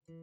Ia,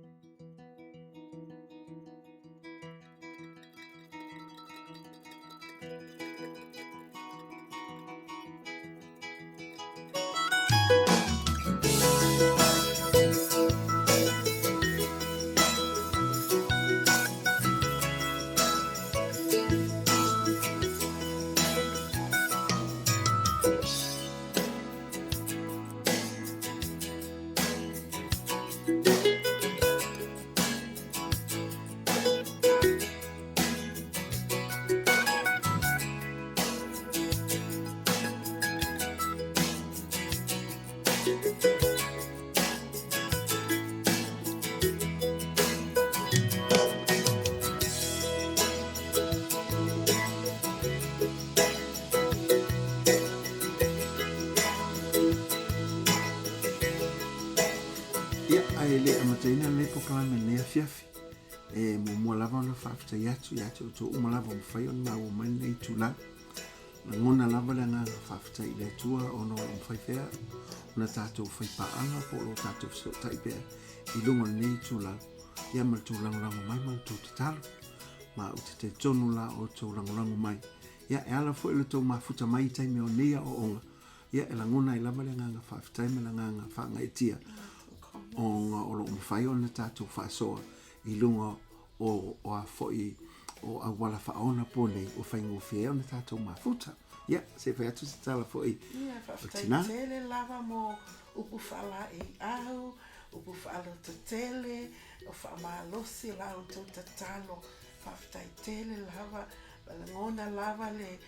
ae le amataina lenei polokalame i lenei afiafi, e muamua lava ona faafetai atu ia te outou uma lava ua mafai ona maua mai lenei itula. Lagona lava le agaga faafetai i le Atua ona o lo o mafai pea ona tatou faipaaga po o lo o tatou fesootai pea i luga o lenei itula, ia ma le tou lagolago mai ma le tou tatalo. Ma ou te talitonu la o tou lagolago mai, ia e ala foi i le tou mafuta mai i taimi o nei aoaoga, ia e lagona ai lava le agaga faafetai ma le agaga faagaeetia ona o lo o mafai ona tatou faasoa i luga o, o a foi o auala faaona po nei ua faigofie ai ona tatou mafuta. Ia, se i fai atu se tala foi. Ia, faafetai tele lava mo upu faalaeiau, upu faalototele, o faamalosi la outou tatalo. Faafetai tele lava, lagona lava le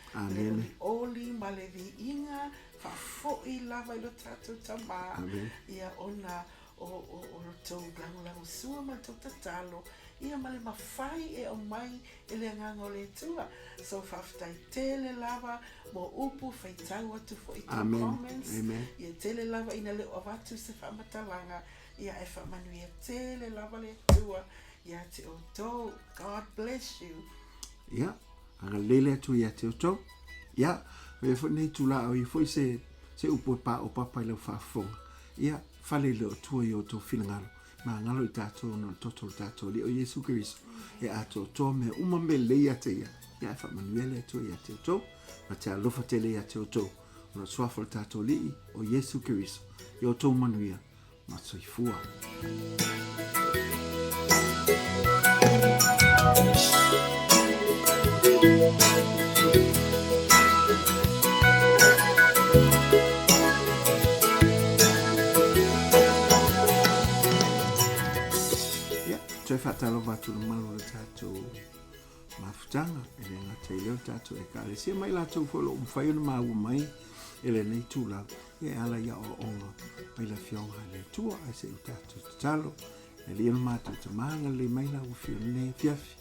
olioli ma le viiga, faafoi lava i lo tatou Tama, ia ona o lo outou lagolagosua ma lo outou tatalo, ia ma le mafai e aumai e le Agaga o le Atua. So faafetai tele lava mo upu, faitau atu foi i tou comments, ia tele lava ina le o avatu se faamatalaga, ia ae faamanuia tele lava le Atua ia te outou. God bless you. Ia, agalelei le Atua ia te outou. Ia, o ia foi lenei itula o ia foi se, se upu e paopapa i lau faafofoga. Ia, fale i le Atua i outou finagalo, magalo i tatou ona o le toto o le tatou Alii o Iesu Keriso, e atoatoa mea uma mea lelei ia te ia. Ia, e faamanuia le Atua ia te outou, ma te alofa tele ia te outou, ona o le suafa o le tatou Alii o Iesu Keriso, i outou manuia ma soifua. Ia, toe faatalofa atu i le mamalu o le tatou mafutaga, e le gata i lea o le tatou Ekalesia ma i latou foi o lo o mafai ona maua mai i lenei itula, ia e ala i aoaoga mai le Afioga a le Atua, ae se i o tatou tatalo, e Alii o le matou Tama, agalelei mai lau Afioga i lenei afiafi,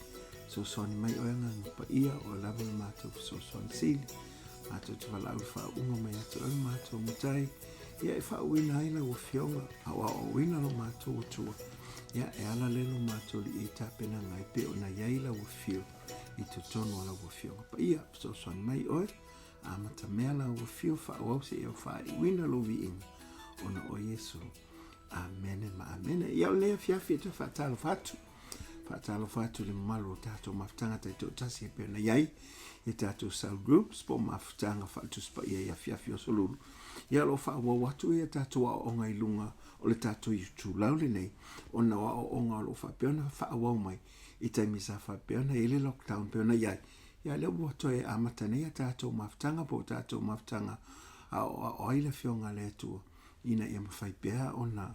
fesoasoani mai oe Agaga Paia, o oe lava le matou fesoasoani sili, matou te valaau i le faauuga mai ia te oe le matou Matai, ia e faauuina ai lau Afioga, a o aoaoina lo matou Atua, ia e ala lea lo matou Alii i tapenaga ai pei ona i ai lau Afio i totonu o lau Afioga Paia, fesoasoani mai oe, Amatamea lau afio faaauau seia faaiuina lou viiga ona o Iesu. Amene ma amene. Ia o lenei afiafi e toe faatalofa atu. Faatalofa atu i le mamalu o tatou mafutaga taitoatasi e pei ona i ai i tatou cell groups po o mafutaga faaletusi paia i afiafi o aso Lulu. Ia o lo o faaauau atu ia tatou aoaoga i luga o le tatou itulau lenei ona o aoaoga o lo o faapea ona faaauau mai i taimi sa faapea ona i ai le lockdown pei ona i ai. Ia lea ua toe amata nei a tatou mafutaga po o tatou mafutaga aoao ai le Afioga a le Atua ina ia mafai pea ona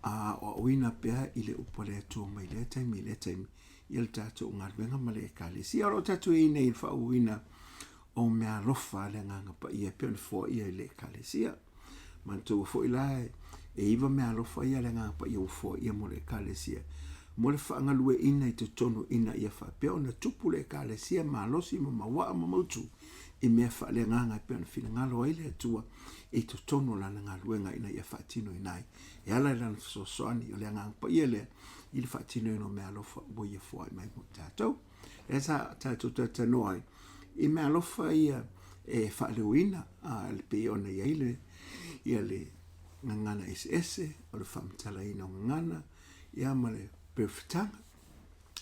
aoaoina pea i le upu a le Atua mai lea taimi i lea taimi ia le tatou galuega ma le Ekalesia. O lo o tatou i ai nei i le faaauauina o meaalofa a le Agaga Paia e pei ona foaia i le Ekalesia. Manatua foi la e iva meaalofa ia a le Agaga Paia ua foaia mo le Ekalesia, mo le faagalueina i totonu ina ia faapea ona tupu le Ekalesia malosi ma mauaa ma mautu i mea faaleagaga e pei ona finagalo ai le Atua i totonu o Lana galuega ina ia faatinoina ai e ala i Lana fesoasoani o le Agaga Paia lea i le faatinoina o meaalofa ua Ia foai mai mo tatou. Lea sa tatou talatalanoa ai i meaalofa ia e faaleoina a le pei ona i ai le ia le gagana eseese o le faamatalaina o gagana. ia ma le perefetaga.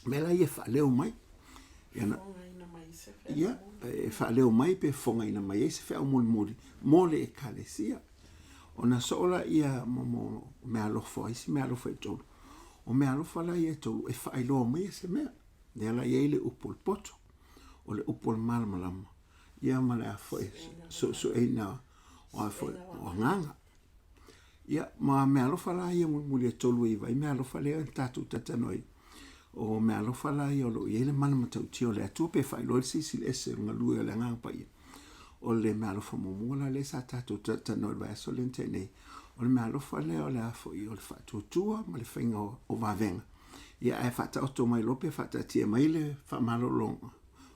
Mea la ia e faaleo mai. Ia na, mai se ia, e faaleo mai pe fofogaina mai ai se feau mulimuli mo le ekalesia. Ona soo laia mo mo meaalofa, o isi meaalofa e tolu. O meaalofa la ia e tolu e faailoa mai se mea. Lea la e i ai le upu o le poto, o le upu o le malamalama, ia ma le a foi suesueina o a foi o agaga. Ia, ma meaalofa la ia mulimuli e tolu e iva ai meaalofa lea na tatou talatalanoa ai. O meaalofa la ia o lo o i ai le mana matautia o le Atua pe faailoa ai le Silisili Ese o le galue o le Agaga Paia. O le meaalofa muamua la lea sa tatou talatalanoa i le vaiaso lea na tea nei, o le meaalofa lea o le a foi o le faatuatua ma le faiga o vavega. Ia ae faataoto mai loa pe faataatia mai le faamalologa,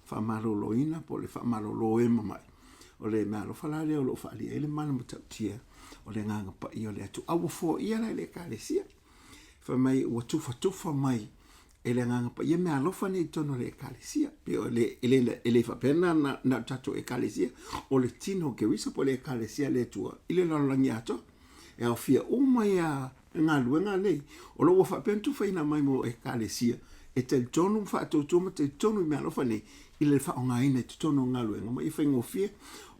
faamaloloina po o le faamalolo e mamai. O le meaalofa la lea o lo o faaalia ai le mana matautia o le Agaga Paia o le Atua. A ua foaia la e le Ekalesia. Fai mai ua tufatufa mai e le Agaga Paia meaalofa nei i totonu o le Ekalesia. Pe o le, e le, e le faapea na, na, na o tatou Ekalesia, o le tino o Keriso po o le Ekalesia a le Atua i le lalolagi atoa. E aofia uma ia galuega nei, o lo o ua faapea ona tufaina mai mo Ekalesia e talitonu ma faatuatua ma talitonu i meaalofa nei i le faaaogaina i totonu o galuega ma ia faigofie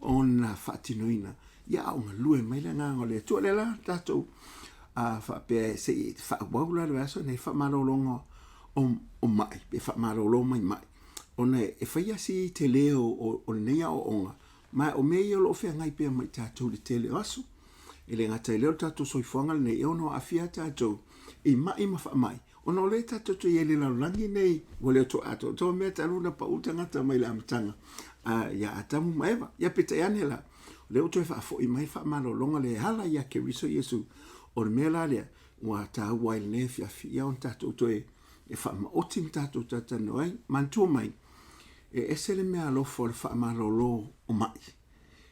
ona faatinoina ia a o galue mai le Agaga o le Atua. O lea la tatou faapea se i faaauau la le vaiaso nei faamalologa o mai pe faamalolo mai mai ona e fai lava si tele o lenei aoaoga ma o mea ia o lo o feagai pea ma i tatou i le tele o aso. E le gata i lea o le tatou soifuaga lenei, e ono aafia tatou i mai ma faamai, ona o lea tatou te i ai i le lalolagi nei, ua le o toe atoatoa mea talu ona pau tagata mai le amataga ia Atamu ma Eva. Ia peitai ane la, o lea ua toe faafoi mai le faamalologa lea e ala ia Keriso Iesu, o le mea la lea ua taua ai i lenei afiafi, ia ona tatou toe e faamaoti ma tatou talatalanoa ai. Manatua mai, e ese le meaalofa o le faamalolo o mai.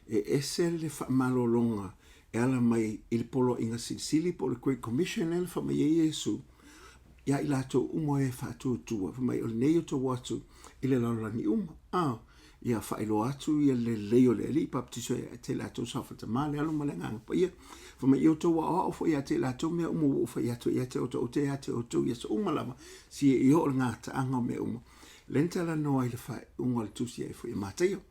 E ese le faamalologa e ala mai i le Poloaiga Silisili po o le Great Commission lea na fai mai ai Iesu ia i latou uma e faatuatua, fai mai o lenei o tou atu i le lalolagi uma, a ia faailoa atu ia le lelei o le Alii, baptiso ia te i latou saofata ma le Alo ma le Agaga Paia, fai mai ia outou aoao foi ia te i latou mea uma ua ou fai atu ia te outou, ou te ia te outou i aso uma lava, seia i oo le gataaga o mea uma. Lea na talanoa ai le faaiuga o le tusi ai foi a Mataio.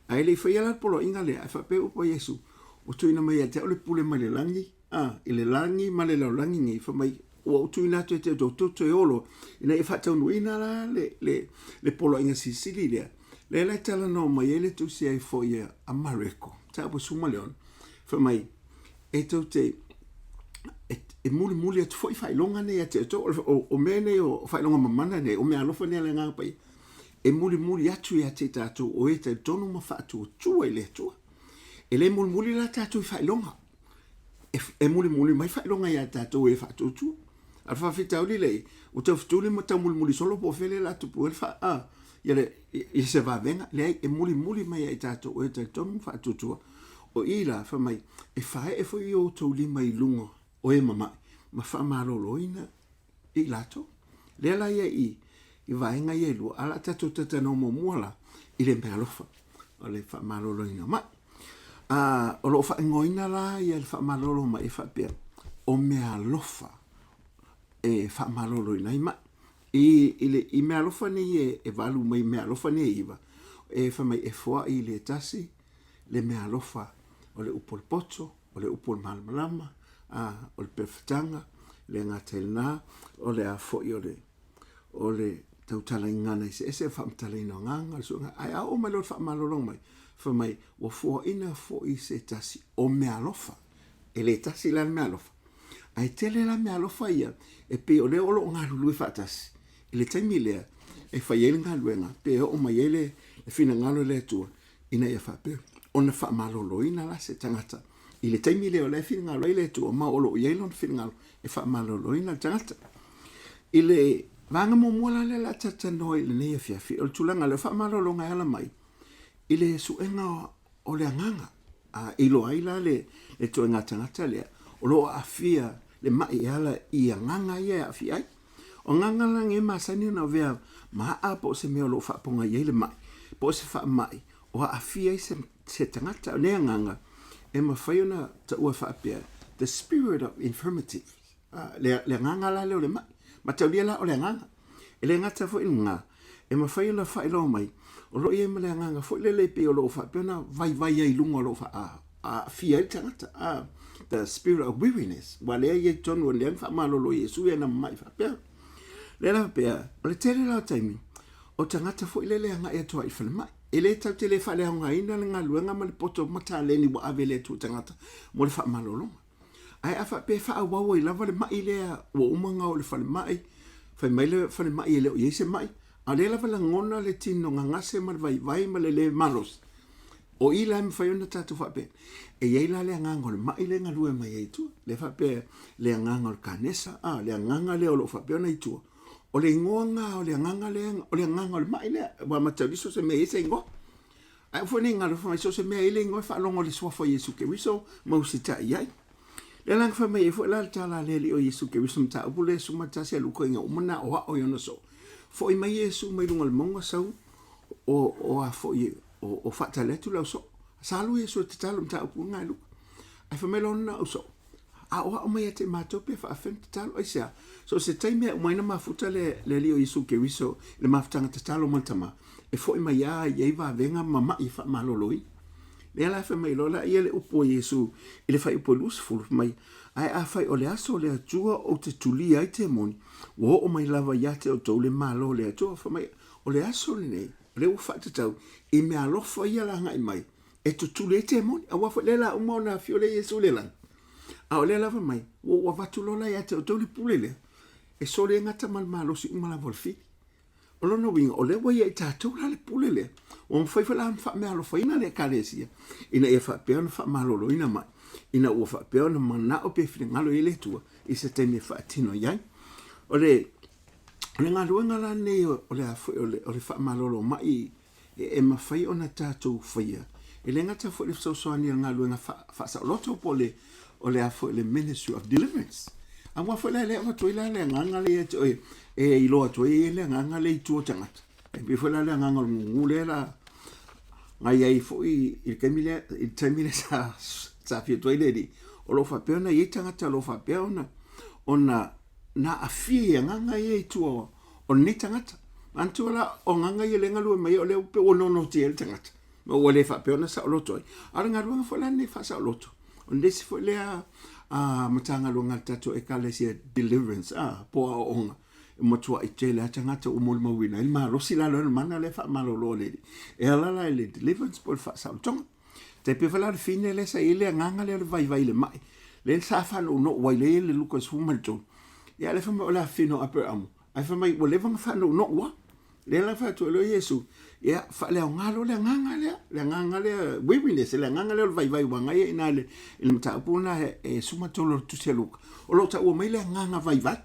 Ae le i faia la le poloaiga lea, ae faapea upu a Iesu, Ua tuuina mai ia te au le pule mai le lagi, a, i le lagi ma le lalolagi nei, fai mai, ua ou tuuina atu e te outou toto e olo, ina ia faataunuuina la le, le, le poloaiga silisili lea. Lea la e talanoa mai ai le tusi ai foi a Mareko, mataupu e 16, fai mai, e tou te e, e mulimuli atu foi faailoga nei ia te outou, o, o mea nei o faailoga mamana nei, o meaalofa nei a le Agaga Paia, e mulimuli atu ia te tatou o e talitonu ma faatuatua i le Atua. E le mulimuli la tatou i faailoga. E, e mulimuli mai faailoga ia tatou e faatuatua. A le faafitauli lea, ua tau fetuli ma tau mulimuli solo po o fea lea o le a tupu ai le fa, a, ia le, ia se vavega. Leai, e mulimuli mai ia i tatou o e talitonu ma faatuatua. O i la, fai mai, e faee foi o outou lima i luga o e mama'i ma faamaloloina i latou. Lea la ia i, i vaega ia e lua, a o le a tatou talatalanoa muamua la i le meaalofa o le faamaloloina mai. A, o lo o faaigoaina la ia le faamalolo mai e faapea, o meaalofa e faamaloloina ai mai. I, i, le, i meaalofa nei e, e valu mai meaalofa nei e iva, e fai mai e foai i le tasi le meaalofa o le upu o le poto, o le upu o le malamalama, ā, o le perefetaga, le gata i lena, o le a foi o le, o le tautalaigana eseese, faamatalaina o agaga, o le suega, ae a oo mai loa le faamalologa mai, fai mai, ua foaina foi se tasi o meaalofa. E le tasi la le meaalofa, ae tele la meaalofa ia, e pei o lea o lo o galulue faatasi i le taimi lea e fai ai le galuega, pe oo mai ai le finagalo o le Atua, ina ia faapea ona faamaloloina la se tagata i le taimi lea o la e finagalo ai le Atua ma o lo o i ai lona finagalo e faamaloloina le tagata. I le vaega muamua la lea o le a talatalanoa i lenei afiafi, o le tulaga lea o faamalologa e ala mai i le suega o le agaga. A iloa ai la le ituaiga tagata lea o lo o aafia le mai e ala i agaga ia e aafia ai. O agaga la nei e masani ona avea ma aa po o se mea o lo o faapogai ai le mai, po o se faamai o aafia ai se, se tagata. O nei agaga e mafai ona taua faapea, the spirit of infirmity. Le, le agaga la lea o le ma'i. Mataulia la o le agaga. E le gata foi i lena, e mafai ona faailoa mai, o lo o i ai ma le agaga foi lele e pei o lo o faapea ona vaivai ai i luga o lo o faa-aafia ai le tagata, a, the spirit of weariness, aua lea e i ai i totonu o lea na faamalolo e Iesu ia na mamai faapea. Lea la faapea, o le tele la o taimi, o tagata foi lele e agai atu lava i le falemai. E le tatou te le faaleaogaina le galuega ma le poto ma taleni ua ave e le Atua i tagata mo le faamalologa. Ae a faapea e faaauau ai lava le mai lea ua uma ona o i le falemai, fai mai le falemai e le o i ai se mai, a o lea lava e lagona le tino gagase ma le vaivai ma le le malosi, o i la e mafai ona tatou faapea, e i ai la le agaga o le mai lea e galue mai ai i tua, lea faapea le agaga o le kanesa, a, le agaga lea o lo o faapea ona i tua, o le igoa lena o le agaga lea, o le agaga o le mai lea, aua mataulia so o se mea e i ai se igoa. Ae aua foi ne i galo fai mai so o se mea e i ai le igoa e faalogo i le suafa o Iesu Keriso ma usitai i ai. Lea la na fai mai ai foi la le tala a le Alii o Iesu Keriso mataupu lea 11 a Luka ina uma na aoao i ona soo. Foi mai Iesu mai luga o le mauga sau o, o a foi o, o faatali atu le au soo. Sa alu Iesu e tatalo mataupu lena e Luka. Ae fai mai lona au soo, aoao mai ia te matou pe faafefea ona tatalo. Aisea? So o se taimi e uma ai ona mafuta le, le Alii o Iesu Keriso i le mafutaga tatalo ma le Tama, e foi mai lava e i ai vavega ma ma'i e faamaloloina. Lea la e fai mai loa laia le upu a Iesu i le fuaiupu e 20, fai mai, Ae afai o le aso o le Atua ou te tulia ai temoni, ua oo mai lava ia te outou le Malo o le Atua. Fai mai, o le aso lenei, o lea ua faatatau i meaalofa ia la agai mai, e tutuli ai temoni, aua foi lea la uma ona afio lea Iesu i le lagi. A o lea lava mai, ua ou avatu loa la ia te outou le pule lea, e soli ai gata ma le malosi uma lava o le fili. O lona uiga, o lea ua ia i tatou la le pule lea, ua mafai foi la ona faameaalofaina le Ekalesia, ina ia faapea ona faamaloloina mai, ina ua faapea ona manao pe finagalo i ai le Atua i se taimi e faatino i ai. O le, o le galuega la lenei o le a foi, o le, o le faamalolo mai e mafai ona tatou faia, e le gata foi i le fesoasoani i le galuega faasaoloto po o le, o le a foi le Ministry of Deliverance. Aua foi la e le avatu ai la le agaga lea ia te oe, e iloa atu ai e le agaga lea i tua o tagata. E pei foi la le agaga o le gugu lea la na i ai foi i le taimi lea, i le taimi lea sa, sa afio atu ai le alii, o lo o faapea ona i ai tagata o lo o faapea ona, ona na aafia i agaga ia i tua o lenei tagata. Manatua la, o agaga ia lea e galue mai ai, o lea pei ua nonotia ai le tagata, ma ua le faapea ona saoloto ai. A o le galuega foi la lenei faasaoloto, o le isi foi lea Matagaluega a le tatou Ekalesia Deliverance, po o aoaoga, e matuai tele lava tagata ua molimauina ai le malosi la lea o le mana lea faamalolo a le Alii, e ala la i le deliverance po o le faasaolotoga. Tai pei foi la o le fine lea sa i ai le agaga lea o le vaivai i le mai, lea sa faanounou ai lea i le Luka 13. Ia lea fai mai o le afafine o Aperamo, ae fai mai ua leva ona faanounou lava. Lea la fai atu ai loa Iesu, ia faaleaoga loa le agaga lea, le agaga lea weariness, le agaga lea o le vaivai ua agai ai i ina i le mataupu lena e 13 o le Tusi a Luka, o lo o taua mai le agaga vaivai.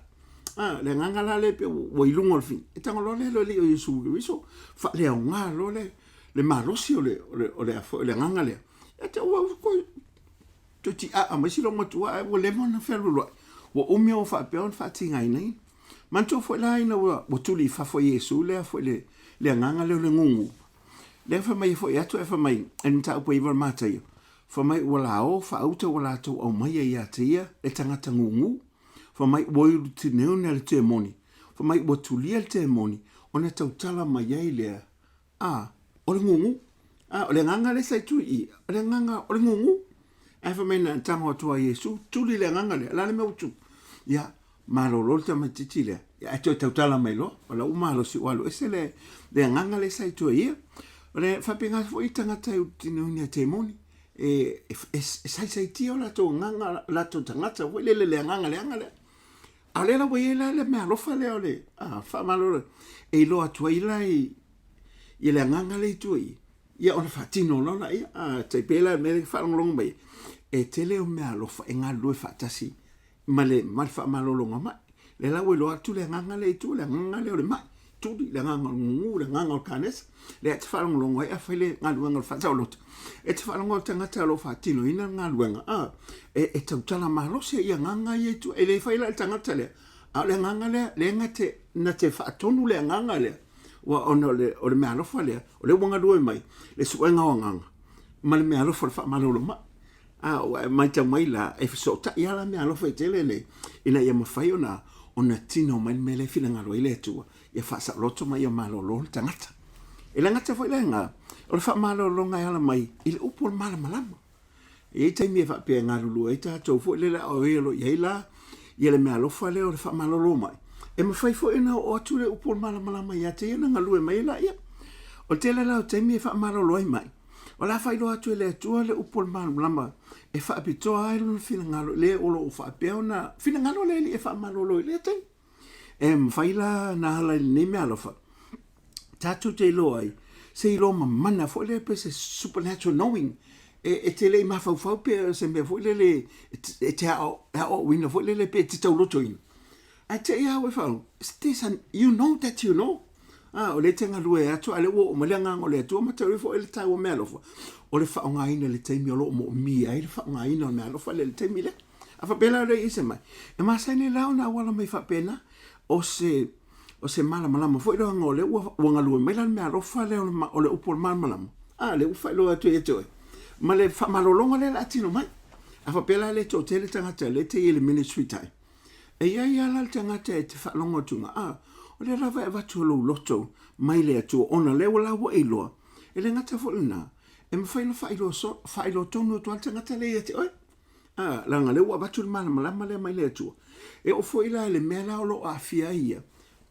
A, le agaga la lea pei ua i luga o le fine. E tago loa lea le Alii o Iesu Keriso, faaleaoga loa le le malosi o le, o le, o le, o le agaga lea. Ia te ua koe, toe tiaa mai si loomatua ae ua leva ona fealualuai. Ua umi ona faapea ona faatigaina ia. Manatua foi la ina ua, ua tuli i fafo e Iesu lea foi le, le agaga lea o le gugu. Lea fai mai foi atu ae fai mai, e le mataupu e iva o le Mataio, fai mai ua lao faauta ua latou aumaia ia te ia le tagata gugu. Fai mai ua ulutineuina le temoni. Fai mai ua tulia le temoni ona tautala mai ai lea A, o le gugu. A, o le agaga lea sa i tu i i, o le agaga o le gugu. Ae fai mai na tago atu a Iesu, tuli le agaga lea, o le a le mea ua tupu? Ia, malolo le tamaitiiti lea, ia, ae toe tautala mai loa, o la ua malosi ua alu ese le, le agaga lea sa i tua i ia. O le faapena foi i tagata e ulutinoina e temoni, e, e, e, e saisaitia o latou agaga, o latou tagata foi lele le agaga leaga lea. A o lea la ua i ai la le meaalofa lea o le faamalolo e iloa atu ai la i, i le agaga lea i tua i, ia ona faatino loa laia. A, tai pei la le mea lea e faalogologo mai ai, e tele o meaalofa e galulue faatasi ma le, ma le faamalologa mai. Lea la ua iloa atu le agaga lea i tua, le agaga lea o le mai, tuli, le agaga o le gugu, le agaga o le kanesa. Lea e te faalogologo ai afai le galuega o le faasaoloto, e te faalogo i le tagata o lo o faatinoina le galuega, a, e, e tautala malosi ai i agaga ia i tua. E le fai la i le tagata lea, a o le agaga lea, lea na te, na te faatonu le agaga lea, ua ona o le, o le meaalofa lea, o lea ua galue mai le suega o agaga ma le meaalofa o le faamalolo mai. A ua e matau mai la, e fesootai lava la meaalofa i tele nei, ina ia mafai ona ona tino mai le mea lea e finagalo ai le Atua, ia faasaoloto ma ia malolo le tagata. E le gata foi la i lena, o le faamalologa e ala mai i le upu o le malamalama. E i ai taimi e faapea e galulue ai tatou foi lele a o ai o lo o i ai la ia le meaalofa lea o le faamalolo mai, e mafai foi ona oo atu le upu o le malamalama ia te ia ona galue mai ai laia. O le tele la o taimi e faamalolo ai mai, O le a faailoa atu e le Atua le upu o le malamalama e faapitoa ai lona finagalo i le o lo o faapea ona finagalo le Alii e faamalolo i lea taimi. E mafai la ona ala i lenei meaalofa tatou te iloa ai se iloa mamana foi lea pe se supernatural knowing e te le i mafaufau pe o se mea foi lele e te aoaoina foi lele pe e te taulotoina. Ae te i lava ua e faalogo, there's an, you know that you know. Ah, o lea e te galue atu, a o lea ua oo mai le agaga o le Atua ma talu ai foi le taua meaalofa, o le faaaogaina i le taimi o lo o moomia ai le faaaogaina o le meaalofa lea i le taimi lea. A faapea la o lea i ai se mai, e masani la ona auala mai faapena, o se, o se malamalama foi leaga o lea ua, ua galue mai la le meaalofa lea o le, o le upu o le malamalama, a, lea ua faailoa atu ia te oe, ma le faamalologa lea o le a tino mai. A faapea la e le toatele tagata lea e te i ai i le ministry time, E i ai lava la le tagata e te faalogo atu na, a, o lea lava e avatu e lou loto mai le Atua ona lea ua la ua e iloa, e le gata foi lena, e mafai ona faailoa so, faailoa tonu atu lava le tagata lea ia te oe. A, leaga lea ua avatu le malamalama lea mai le Atua. E oo foi la i le mea la o lo o aafia ai ia,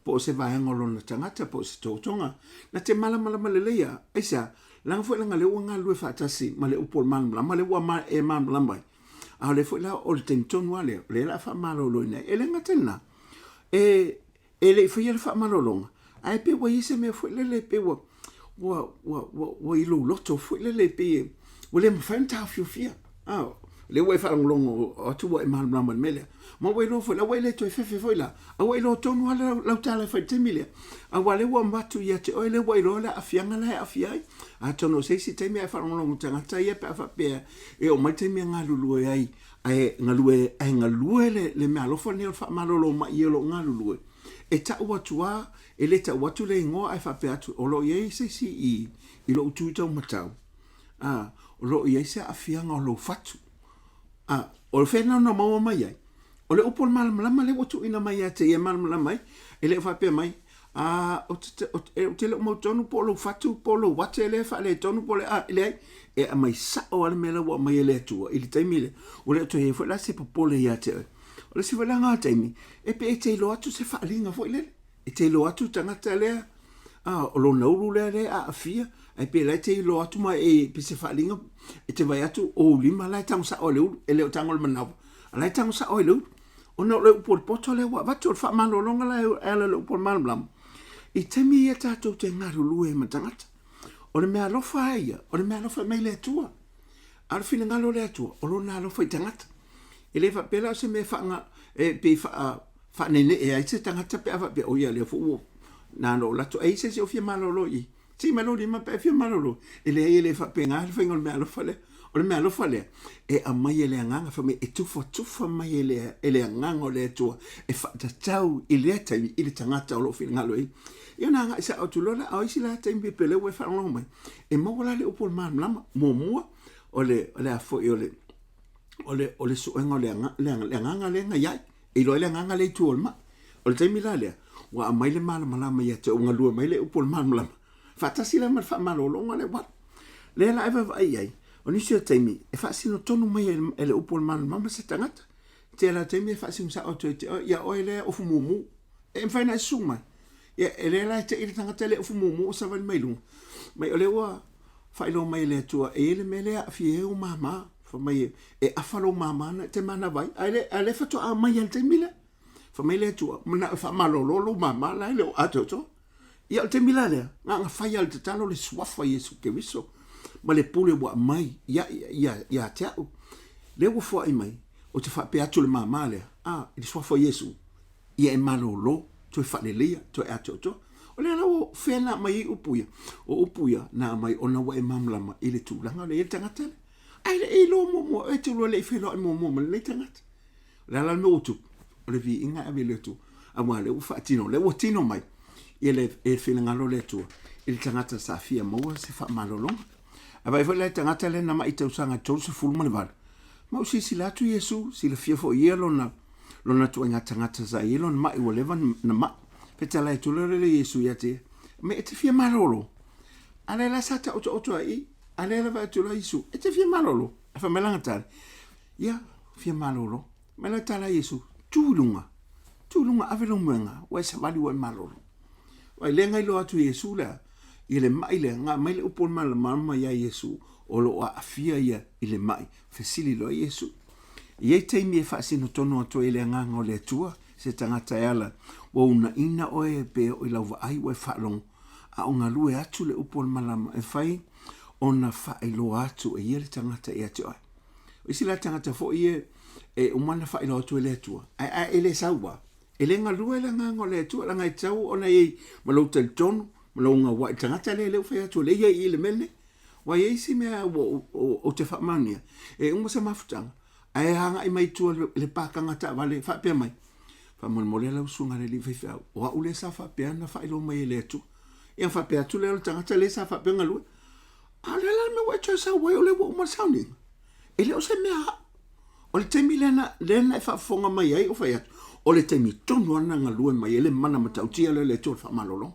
po o se vaega o lona tagata, po o se totoga, na te malamalama lelei lava, aisea? Leaga foi leaga lea ua galulue faatasi ma le upu o le malamalama lea ua e malamalama ai. A o lea foi la o le taimi tonu lava lea, o lea o le a faamaloloina ai. E le gata i lena, e, e le i faia le faamalologa, ae pei ua i ai se mea foi lele, pei ua, ua, ua, ua, ua i lou loto foi lele, pei e, ua le mafai ona taofiofia. A, o lea ua e faalogologo atu ua e malamalama i le mea lea. Ma ua iloa foi la, ua e le toe fefe foi la, a ua iloa tonu lava lau, lau tala e fai i le taimi lea. Aua o lea ua avatu ia te oe, lea ua iloa le aafiaga la e aafia ai. Atonu o se isi taimi a e faalogologo i tagata ia pe a faapea e oo mai le taimi e galulue ai, ae galue, ae galue le, le meaalofa lenei o le faamalolo mai i e o lo o galulue, e tau atu lava, e le tau atu le igoa ae faapea atu, o lo o i ai se isi i, i lou tu taumatau, a, o lo o i ai se aafiaga o lou fatu. A, o fea na ona maua mai ai? O le upu o le malamalama lea ua tuuina mai ia te ia e malamalama ai, e le o faapea mai, a, ou te, ou te le o mautonu po o lou fatu po o lou ate lea e faaletonu po o le a, e leai, e aumai sao lava le mea la ua aumai e le Atua i le taimi lea, ua le o toe i ai foi la se popole ia te oe. O le isi foi la lena taimi, e pei e te iloa atu se faaaliga foi lele, e te iloa atu le tagata lea, a, o lona ulu lea lea e aafia, ae pei la e te iloa atu ma e pei se faaaliga e te vaai atu o ou lima la e tago sao ai le ulu, e le o tago i le manawa, a la e tago sao ai le ulu. Ona o le upu o le poto lea ua avatu, o le faamalologa la e ala i le upu o le malamalama, i taimi ia tatou te galulue ai ma tagata. O le meaalofa lava ia, o le meaalofa e mai le Atua. A o le finagalo o le Atua, o lona alofa i tagata. E le faapea la o se mea e faaga, e pei faa, faaneenee ai se tagata pe a faapea, o ia lea foi ua, na ona ou alu atu, ai se isi o fia malolo i i. Sii mai lou lima pe a e fia malolo. E leai e le faapena le faiga o le meaalofa lea. O le meaalofa lea, e aumai e le Agaga, fai mai e tufatufa mai e le, e le Agaga o le Atua e faatatau i lea taimi i le tagata o lo o finagalo i ai. Ia ona agai sao atu loa lea, a o isi la taimi pe lea ua e faalogologo mai, e maua la le upu o le malamalama. Muamua, o le, o le a foi, o le, o le, o le suega o le, le, le agaga lea na i ai. E iloa ai le agaga lea i tua o le mai. O le taimi la lea, ua aumai le malamalama ia te oe, ua galue mai le upu o le malamalama, faatasi la ma le faamalologa lea ua alu. Lea la e vaavaai i ai, o nisi o taimi e faasino tonu mai e le upu o le malamalama se tagata. Tele o taimi e faasino sao atu ia te oe, ia oe lea e ofu mumu. E mafai ona e susu mai. Ia, e lea la e te i le tagata lea e ofu mumu o savali mai luga. Mai o lea ua faailoa mai e le Atua, e i ai le mea lea e aafia ai ou mama. Fai mai e afa lou mama na e te manava ai, ae le, ae lea faatoa aumai lava i le taimi lea. Fai mai le Atua, manao e faamalolo lou mama la e le o atoatoa. Ia o le taimi la lea, na ona fai lava o le tatalo le suafa o Iesu Keriso ma le pule ua aumai ia, ia, ia te au. Lea ua foai mai, ou te faapea atu i le mama lea, a, i le suafa o Iesu, ia e malolo, toe faaleleia, toe atoatoa. O lea la ua fea na aumai ai upu ia? O upu ia na aumai ona ua e malamalama i le tulaga lea e i ai le tagata lea. Ae le i iloa muamua, e te lua le i feiloai muamua ma lenei tagata. O le a la le mea ua tupu? O le viiga e ave i le Atua. Aua o lea ua faatino, o lea ua tino mai ia le, e finagalo o le Atua i le tagata sa fia maua se faamalologa. Ae vaai foi la i le tagata lea na mai tausaga e 38, Ma ou silasila atu Iesu, silafia foi ia lona, lona tuaiga tagata sa i ai lona ma'i ua leva na ma'i. Fetalai atu loa lea Iesu ia te ia, Me e te fia malolo? A lea la sa taotaoto ai i, a lea la vaai atu loa Iesu, E te fia malolo? Ae fai mai lana tali, Ia, fia malolo. Mai la tala Iesu, Tu i luga, tu i luga, ave lou moega, ua e savali ua e malolo. Ai lea na iloa atu e Iesu lea, i le ma'i lea, na aumai le upu o le malamalama iā Iesu, o lo o aafia ia i le ma'i, fesili loa Iesu. E i ai taimi e faasino tonu atu ai e le Agaga o le Atua se tagata e ala, ua uunaina oe pe oo i lau vaai ua e faalogo, a o galue atu le upu o le malama e fai ona faailoa atu e ia le tagata ia te oe. O isi la tagata foi ia e uma ona faailoa atu e le Atua, ae a e le sau lava, E le galue le agaga o le Atua, leaga e tatau ona i ai ma lou talitonu, ma lou gaua'i i le tagata lea, lea ua fai atu o lea e i ai i i le mea lenei. Ua i ai isi mea ua ou te faamaonia, e uma se mafutaga, ae agai mai i tua i le pakaga taavale faapea mai, Faamolemole lau susuga i le alii faifeau, o au lea sa faapea ona faailoa mai e le Atua. Ia ona faapea atu lea o le tagata lea sa faapea ona galue, A o le a la le mea ua e toe sau ai o lea ua uma le sauniga? E le o se mea a'u. O le taimi lea na, lea na e faafofoga mai ai o fai atu, o le taimi tonu lava na galue mai ai le mana matautia lea o le Atua o le faamalologa.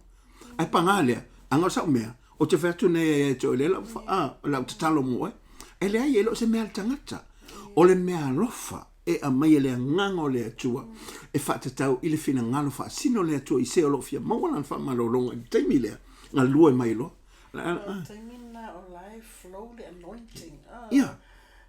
Ae paga lea, ana o sau mea, ou te fai atu nei ia te oe lea lau, a, lau tatalo mo oe. E leai, e le o se mea a le tagata. O le mea alofa e aumai e le Agaga o le Atua e faatatau i le finagalo faasino o le Atua i se o lo o fia maua lana faamalologa i le taimi lea, galue mai loa. O le taimi lena o la e flow le anointing. Ia.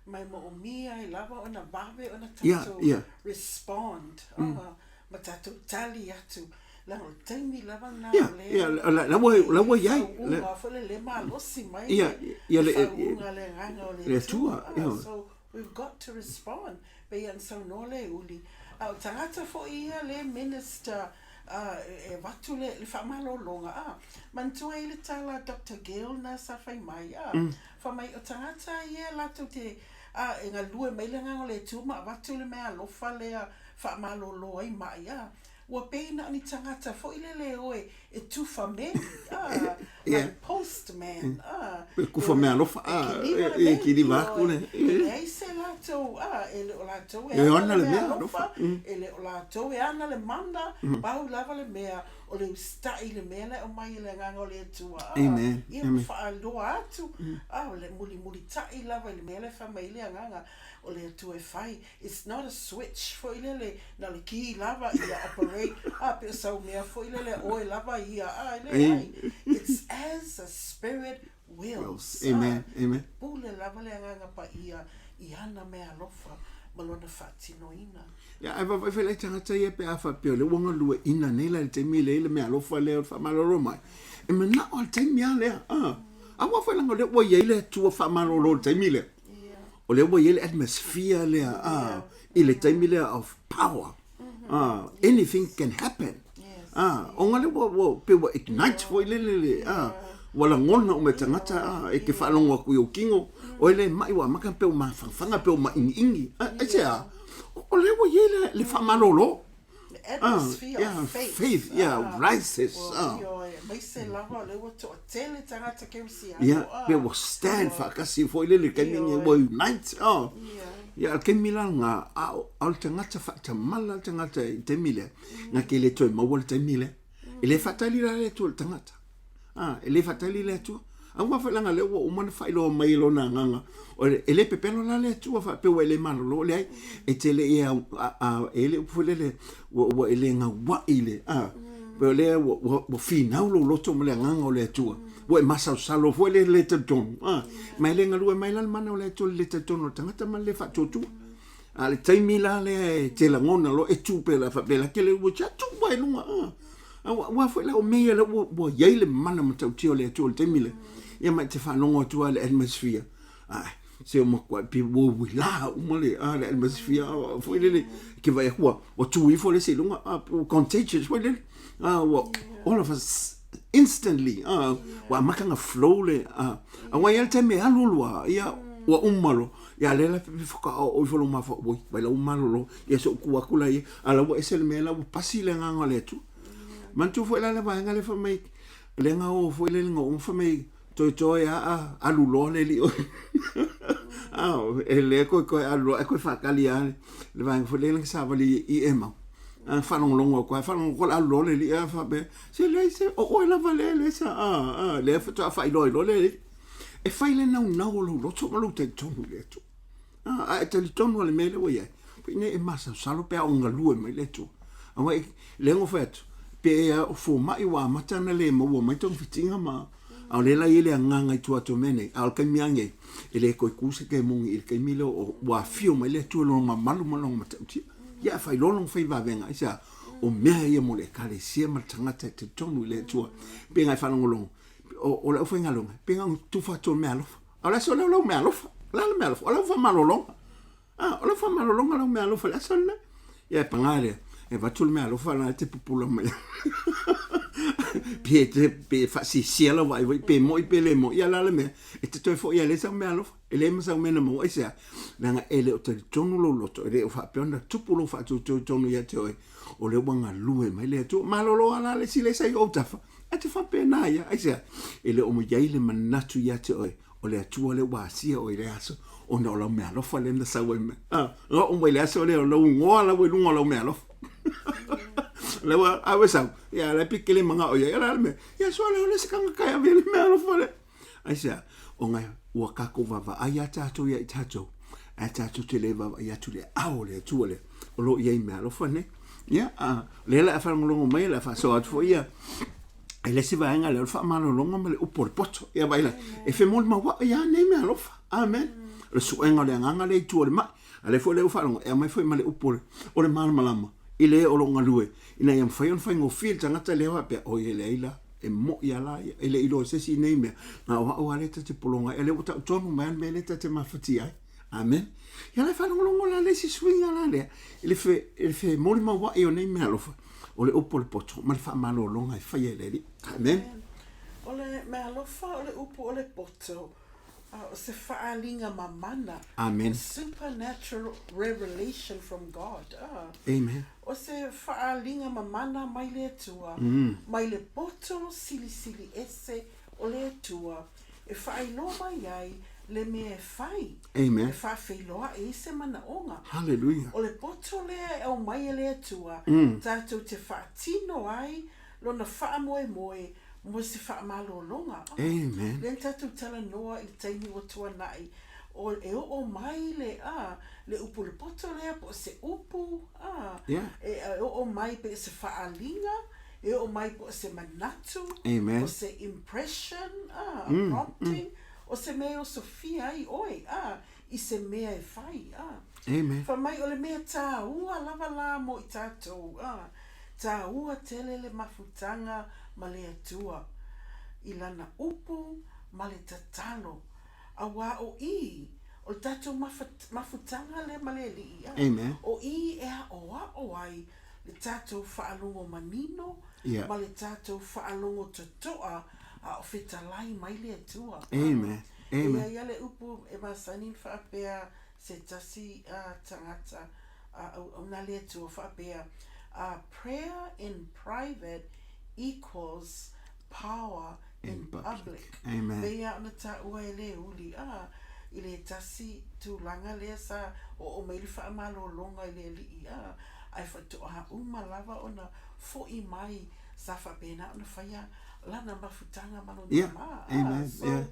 Ma e moomia ai lava ona vave ona tatou respond ma tatou tali atu leaga o le taimi lava lena o lea la ua i ai faauuga foi lele malosi mai le faauuga a le Agaga o le Atua. So we've got to respond. Pei ona saunoa Leuuli, a o tagata foi ia le minister e avatu le faamalologa, a manatua ai le tala a Doctor Gill na sa fai mai, a fai mai o tagata ia latou te a e galue mai le Agaga o le Atua ma avatu le meaalofa lea faamalolo ai mai, a ua pei na o ni tagata foi lele e o e tufa meli, a like postman, a e tufa meaalofa, a e kiliva atu le, e leai se latou, a e le o latou e ana le meaalofa, e le o latou e ana le mana, pau lava le mea o le usitai i le mea la e aumai e le Agaga o le Atua, a ia ma faailoa atu, a o le mulimulitai lava i le mea la e fai mai ai le Agaga o le Atua e fai. It's not a switch foi lele, na o le key lava ia operate, a pe o sau mea foi lele oe lava ia, a e leai. It's as the Spirit wills. Amen. Amen. Pule lava le Agaga Paia i ana meaalofa ma lona faatinoina. Ia, ae vaavaai foi la i tagata ia pe a faapea o lea ua galueaiina nei la i le taimi lea i le meaalofa lea o le faamalolo mai, e manao lava i le taimi lava lea. A, aua foi leaga o lea ua i ai le Atua faamalolo i le taimi lea. O lea ua i ai le atmosphere lea a, i le taimi lea of power. A, anything can happen. A, ona lea ua, ua, pei ua ignite foi lele le, a, ua lagona uma e tagata, a, e te faalogo atu i ou tino, oe lea e mai ua amata pei ua mafanafana, pei ua maʻigiʻigi. A, aisea? O lea ua i ai le, le faamalolo. The atmosphere of faith. Faith, yeah, rises. Ioe, aemaise lava o lea ua toatele tagata kerisiano. Yeah, pe ua stand faatasi foi lele i le taimi lenei, ua unite. Oh. Yeah, o le taimi la lena, a o le tagata faatamala le tagata i le taimi lea, na te le toe maua le taimi lea. E le faatali la le Atua i le tagata. A, e le faatali le Atua. Aua foi leaga o lea ua uma ona faailoa mai e Lona Agaga, o le, e le pepelo la le Atua faapea ua e le malolo, leai, e te le i au, a, a, e le upu foi lele, ua, ua e le gauaʻi le, a, pei o lea ua, ua, ua finau lou loto ma le Agaga o le Atua, ua e masalosalo foi le le talitonu, a, ma e le galue mai la le mana o le Atua i le le talitonu o le tagata ma le le faatuatua. A o le taimi la lea e te lagona loa e tu pea la faapea la ke le ua tia tu mai luga a. A ua, ua foi la o mea ia lea ua, ua i ai le mana matautia o le Atua i le taimi lea. Ia ma e te faalogo atu lava i le atmosphere. Ae, se ua matuai pei ua uila uma le, a, le atmosphere a, foi lele, ke vaai atu ua, ua tu ifo le isi i luga, a, ua contagious foi lele. A, ua, all of us, instantly, a, ua amata ona flow le, a, aua e i ai le taimi e alu alu lava, ia, ua uma loa. Ia lea la faatoa oo ifo lou mafaufau, oi, vai la ua malolo, ia se i ou tu atu la ia, a la ua ese le mea la ua pasi le agaga o le Atua. Manatua foi la le vaega lea fai mai, lea na o foi lele na uma fai mai, toetoe aa, alu loa le alii oe. E le koe alu loa e koe faatali lava le vaega foi lea na savali i Emau. A faalogologo atu lava, faalogologo atu alu loa le alii ae faapea, se leai se, o oe lava lea lea sa, a, a, lea faatoa faailoa ai loa le alii. E fai le naunau o lou loto ma lou talitonu i le Atua. A, a e talitonu lava i le mea lea ua i ai, foi nei e masalosalo pe a o galue mai le Atua. Aua e, lea na ou fai atu, pe o fomai ua amata ona le maua mai togafitiga ma, a o lea la e i ai le agaga i tua atu o mea nei, a o le taimi lava lenei, e le toe tu se kemoni i le taimi lea o ua afio mai le Atua i lona mamalu ma lona matautia. Ia, e fai loa lona fai vavega, aisea? O mea ia mo le Ekalesia ma le tagata e talitonu i le Atua. Pe na e faalogologo, o le aufaigaluega, pe na ona tufa atu o le meaalofa. A o le aso lea o lau meaalofa. O le a le meaalofa? O lau faamalologa. A, o lau faamalologa lau meaalofa i le aso lenei. Ia, e paga lea, e avatu le meaalofa la e te pupula mai. Pe te, pe faasisia lau vaai foi, pe moi pe le moi, ia la le mea, e te toe foi lava e leai sau meaalofa. E leai ma sau mea na maua, aisea? Leaga e le o talitonu lou loto, e le o faapea ona tupu lou faatuatua i totonu ia te oe, o lea ua galue mai le Atua. Malolo lava la le isi lea sa i ou tafa, ae te faapena ia, aisea? E le o i ai le manatu ia te oe, o le Atua lea ua asia oe i le aso, ona o lau meaalofa lea na sau ai mai. Ah, na oo mai le aso lea, o lou igoa la ua i luga o lau meaalofa. La ua, a ua sau, ia la e pei kele manao ia, ia la le mea, ia soa lea o le isi tagata e ave i le meaalofa lea. Aisea? Ona ua tatou vaavaai lava tatou ia i tatou, ae tatou te le vaavaai atu i le ao o le Atua lea o lo o i ai meaalofa nei. Ia, a, lea la a faalogologo mai, la faasoa atu foi ia, e le isi vaega lea o le faamalologa ma le upu o le poto. Ia vaai la, e femolimaua'i lava nei meaalofa. Amen. O le suega o le agaga lea i tua o le mai. A lea foi lea ua faalogo, e aumai foi ma le upu o le malamalama i le o lo o galue, ina ia mafai ona faigofie le tagata lea faapea, oi e leai la, e mo'i lava la ia, e le i iloa e se isi nei mea, na o au lava lea ta te pologa ai, a o lea ua tau tonu mai lava le mea lea ta te mafatia ai. Amen. Ia la e faalogologo la le isi suiga la lea, i le fe, i le femolimaua'i o nei meaalofa, o le upu o le poto ma le faamalologa e faia e le Alii. Amen. O le meaalofa o le upu o le poto, o se faaaliga mamana. Amen. Supernatural revelation from God. Amen. O se faaaliga mamana mai le Atua, mai le poto silisili ese o le Atua e faailoa mai ai le mea e fai. Amen. E faafeiloai ai se manaoga. Hallelujah. O le poto lea e aumai e le Atua, tatou te faatino ai lona faamoemoe mo se faamalologa. Amen. Lea na tatou talanoa i le taimi ua tuanai, o, e oo mai le, a, le upu le poto lea po o se upu, a, yeah. e, e oo mai pe se faaliga, e oo mai po o se manatu, Amen. o se impression, a, a prompting, o se mea e osofia ai oe, a, i se mea e fai, a. Amen. Fai mai o le mea tāua lava la mo i tātou, a, tāua tele le mafutaga ma le Atua i lana upu ma le tatalo, auā o i, o le tātou mafutaga lea ma le Alii, a, Amen. o i e aʻoaʻo ai le tātou faalogo manino Yeah. ma le tātou faalogo totoa a o fetalai mai le Atua. A, Amen. Amen. E iai a le upu e masani ona faapea se tasi tagata auauna le Atua faapea, Prayer in private equals power in public. Amen. Pei lava ona taua e le uli, a, i le tasi tulaga lea sa oo mai le faamalologa i le alii, a, ae faatoa uma lava ona foi mai sa faapena ona faia lana mafutaga ma lona tama. Amen. So, Yeah.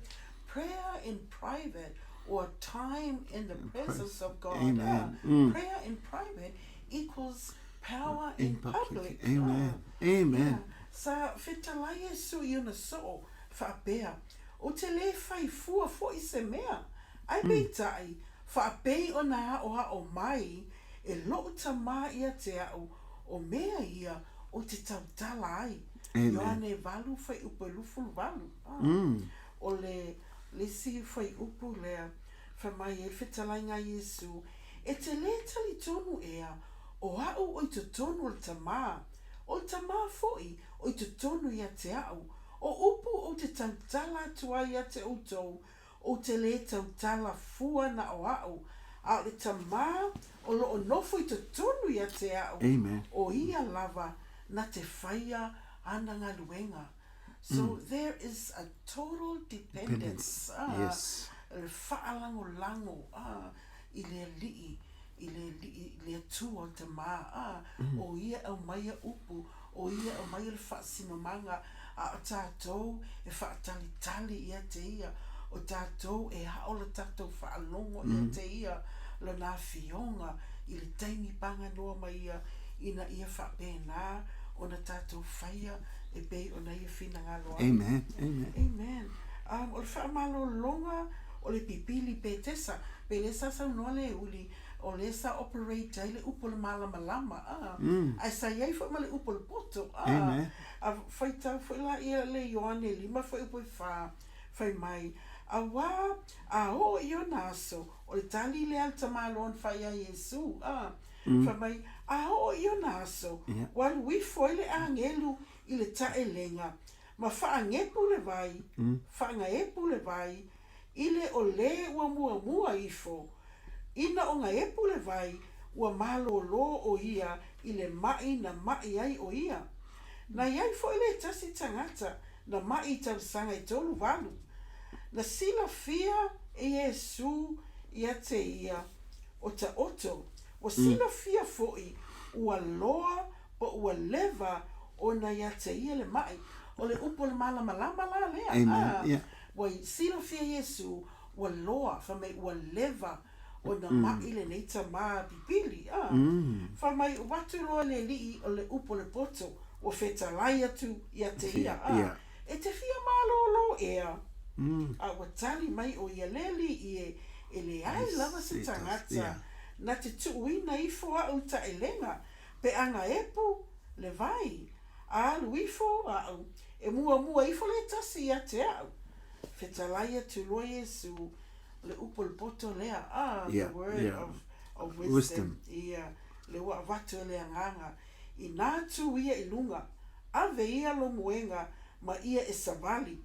prayer in private or time in the presence of God. Amen. Prayer in private equals power in, In public. public. Amen. Amen. Yeah. Sa fetalai Iesu i ona soo, faapea, Ou te le whai fua foʻi se mea, ae peitai, faapei ona aʻoaʻo mai e loʻu tamā ia te aʻu, o mea ia ou te tautala ai. Amen. Ioane 8 fuaiupu e 28. O le le isi fuaiupu lea, fai mai ai le fetalaiga a Iesu, E te lē talitonu ea, o aʻu o i totonu o le Tamā, o le Tamā foʻi o i totonu ia te aʻu, o upu ou te tautala atu ai ia te outou, ou te lē tautala fua na o aʻu, a o le Tamā o loo nofo i totonu ia te aʻu, Amen. o ia lava na te faia ana galuega. So there is a total dependence. Yes. le faalagolago a i le Alii, i le Alii, i le Atua o le Tama, a, o Ia e aumaia upu, o Ia e aumaia le faasinomaga, a o tatou e faatalitali ia te Ia, o tatou e ao le tatou faalogo ia te Ia, Lona Afioga i le taimi paganoa mai Ia, ina ia faapena ona tatou faia e pei ona Ia finagalo ai. Amen. Amen. Amen. O le faamalologa o le pipili Petesa, pe le sa saunoa le uli, o lea sa operate ai le upu o le malamalama, a, ae sa i ai foi ma le upu o le poto, a. Amen. A faitau foi la ia le Ioane 5 fuaiupu e 4, fai mai, Auā, a oo i ona aso, o le tali lea a le tamaloa na fai ia Iesu, a, fai mai, a oo i ona aso, ua alu ifo ai le agelu i le taelega, ma faagepu le vai, faagaepu le vai, i le o lē ua muamua ifo. Ina o gaepu le vai, ua malōlō ʻo ia i le maʻi na maʻi ai ʻo ia. Na i ai foi le tasi tagata na maʻi i tausaga e 38. Na silafia e Iesū ia te ia o taoto, ua silafia foi ua loa po ua leva ona ia te ia le maʻi. O le upu o le malamalama la lea, Amen. a ua silafia Iesū ua loa, fai mai ua leva ona maʻi lenei tamā pipili, a fai mai ua atu loa le alii o le upu o le poto, ua fetalai atu ia te ia, a e te fia malōlō ea? A ua tali mai ʻo ia le alii e, e leai lava se tagata na te tuuina ifo aʻu taʻelega pe a gaepu le vai, a alu ifo aʻu, e muamua ifo le tasi ia te aʻu. Fetalai atu loa Iesū, le upu o le poto lea, ah, the word of wisdom, ia, le ua avatu e le Agaga, inā tū ia i luga, ave ia lo moega ma ia e savali,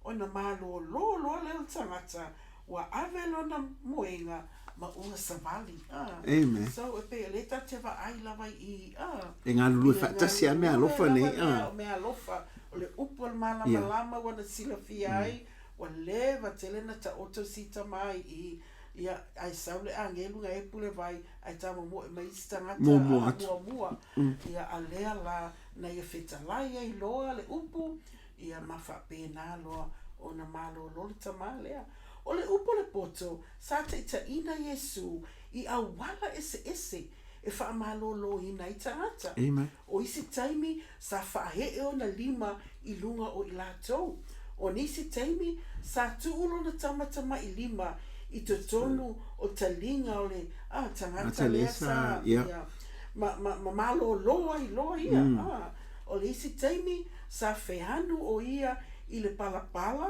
ona malōlō loa lea o le tagata, ua ave lona moega ma ua savali. Ah. Amen. So, e pei o lea tatou te vaai lava i, ah. E galulue faatasi a mea alofa nei, ah. O mea alofa, o le upu o le malamalama ua na silafia ai, ua leva tele na taoto si tama i i, ia, ae sau le agelu ga e pule vai, ae tamomoe mai isi tagata, Muamua atu. muamua. Ia, a lea la, na ia fetalai ai loa le upu, Ia ma faapena loa ona malōlō le tamā lea. O le upu o le poto, sa taitaiina Iesū i auala eseese e faamalōlōina ai tagata. Amen. O isi taimi sa faaee ona lima i luga o i latou. O nisi taimi sa tuu lona tamatamaʻi lima i totonu o taliga o le ah, tagata lea sa, ia, ma, ma, ma malōlō ai loa ia. Ah, O le isi taimi, sa feanu ʻo ia i le palapala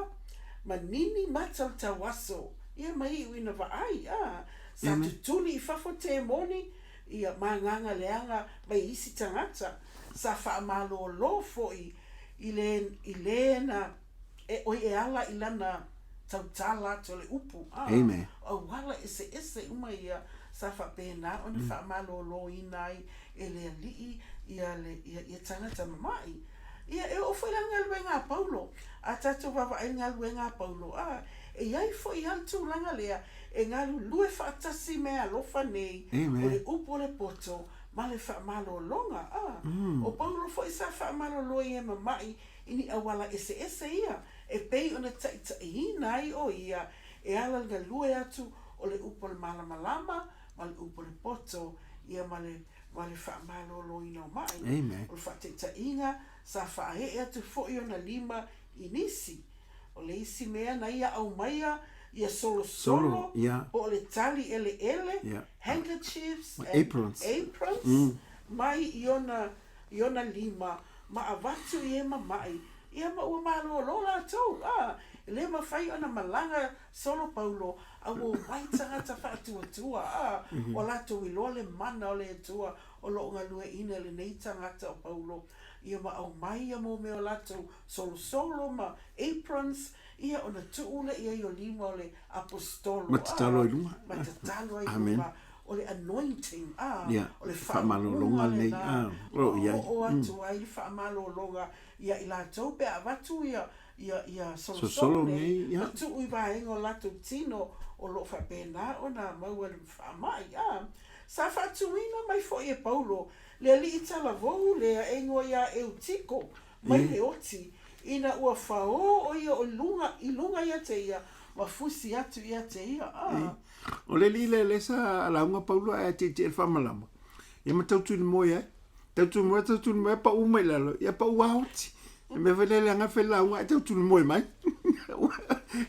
ma nini mata o le tauaso, ia ma iʻu ina vaai, a sa tutuli i fafo temoni, ia ma agaga leaga mai isi tagata, sa faamalōlō foʻi i le i lē na e ʻoi e ala i lana tautala atu o le upu, a auala eseese uma ia sa faapena ona faamalōlōina ai e le Alii ia le, ia, ia tagata mamaʻi. Ia, e oo foi la i galuega a Paulo, a tatou vaavaai i le galuega a Paulo, a, e i ai foi lava le tulaga lea e galulue faatasi mea alofa nei, o le upu o le poto ma le faamalologa, a. O Paulo foi sa faamalolo i e mamaʻi i ni auala eseese ia, e pei ona taitaiina ai ʻo ia e ala i le galue atu o le upu o le malamalama ma le upu o le poto, ia ma le, ma le faamaloloina o maʻi. Amen. O le faataitaiga, sa faaee atu foi ona lima i nisi. O le isi mea na ia aumaia ia solosolo Solo, yeah. po o le tali eleele, Yeah. handkerchiefs Ma and aprons. aprons mai i ona, i ona lima ma avatu i e mamaʻi, ia ma ua malōlō latou, a, e le mafai ona malaga Solo Paulo, a ua omai tagata faatuatua, a, ua latou iloa le mana o le Atua o lo o galueaiina i lenei tagata o Paulo, ia ma aumai ia mau mea o latou solosolo ma aprons, ia ona tuu lea i ai o lima o le Aposetolo, Ma tatalo ai luga. Ma tatalo ai Amen. luga, o le anointing, a, o le Faamalologa faauuga lenei, lena, a, o lo o i ai. Ma oo atu ai le faamalologa ia i latou pe a avatu ia. Ia, ia solosolo nei, ma tuu i vaega o latou tino o lo o faapena ona maua le faamai. A, sa faatuina mai foi e Paulo le alii talavou lea e igoa ia Eutiko mai le oti, ina ua faō ʻo ia o luga, i luga ia te ia, ma fusi atu ia te ia. A. O le alii lea lea sa lauga Paulo ae tietie i le faamalama, ia ma tautuilimoe ai. Tautumoe, tautumoe, pau mai lalo, ia pau a oti. E mea foi lea leaga fai lauga ae tautumoe mai.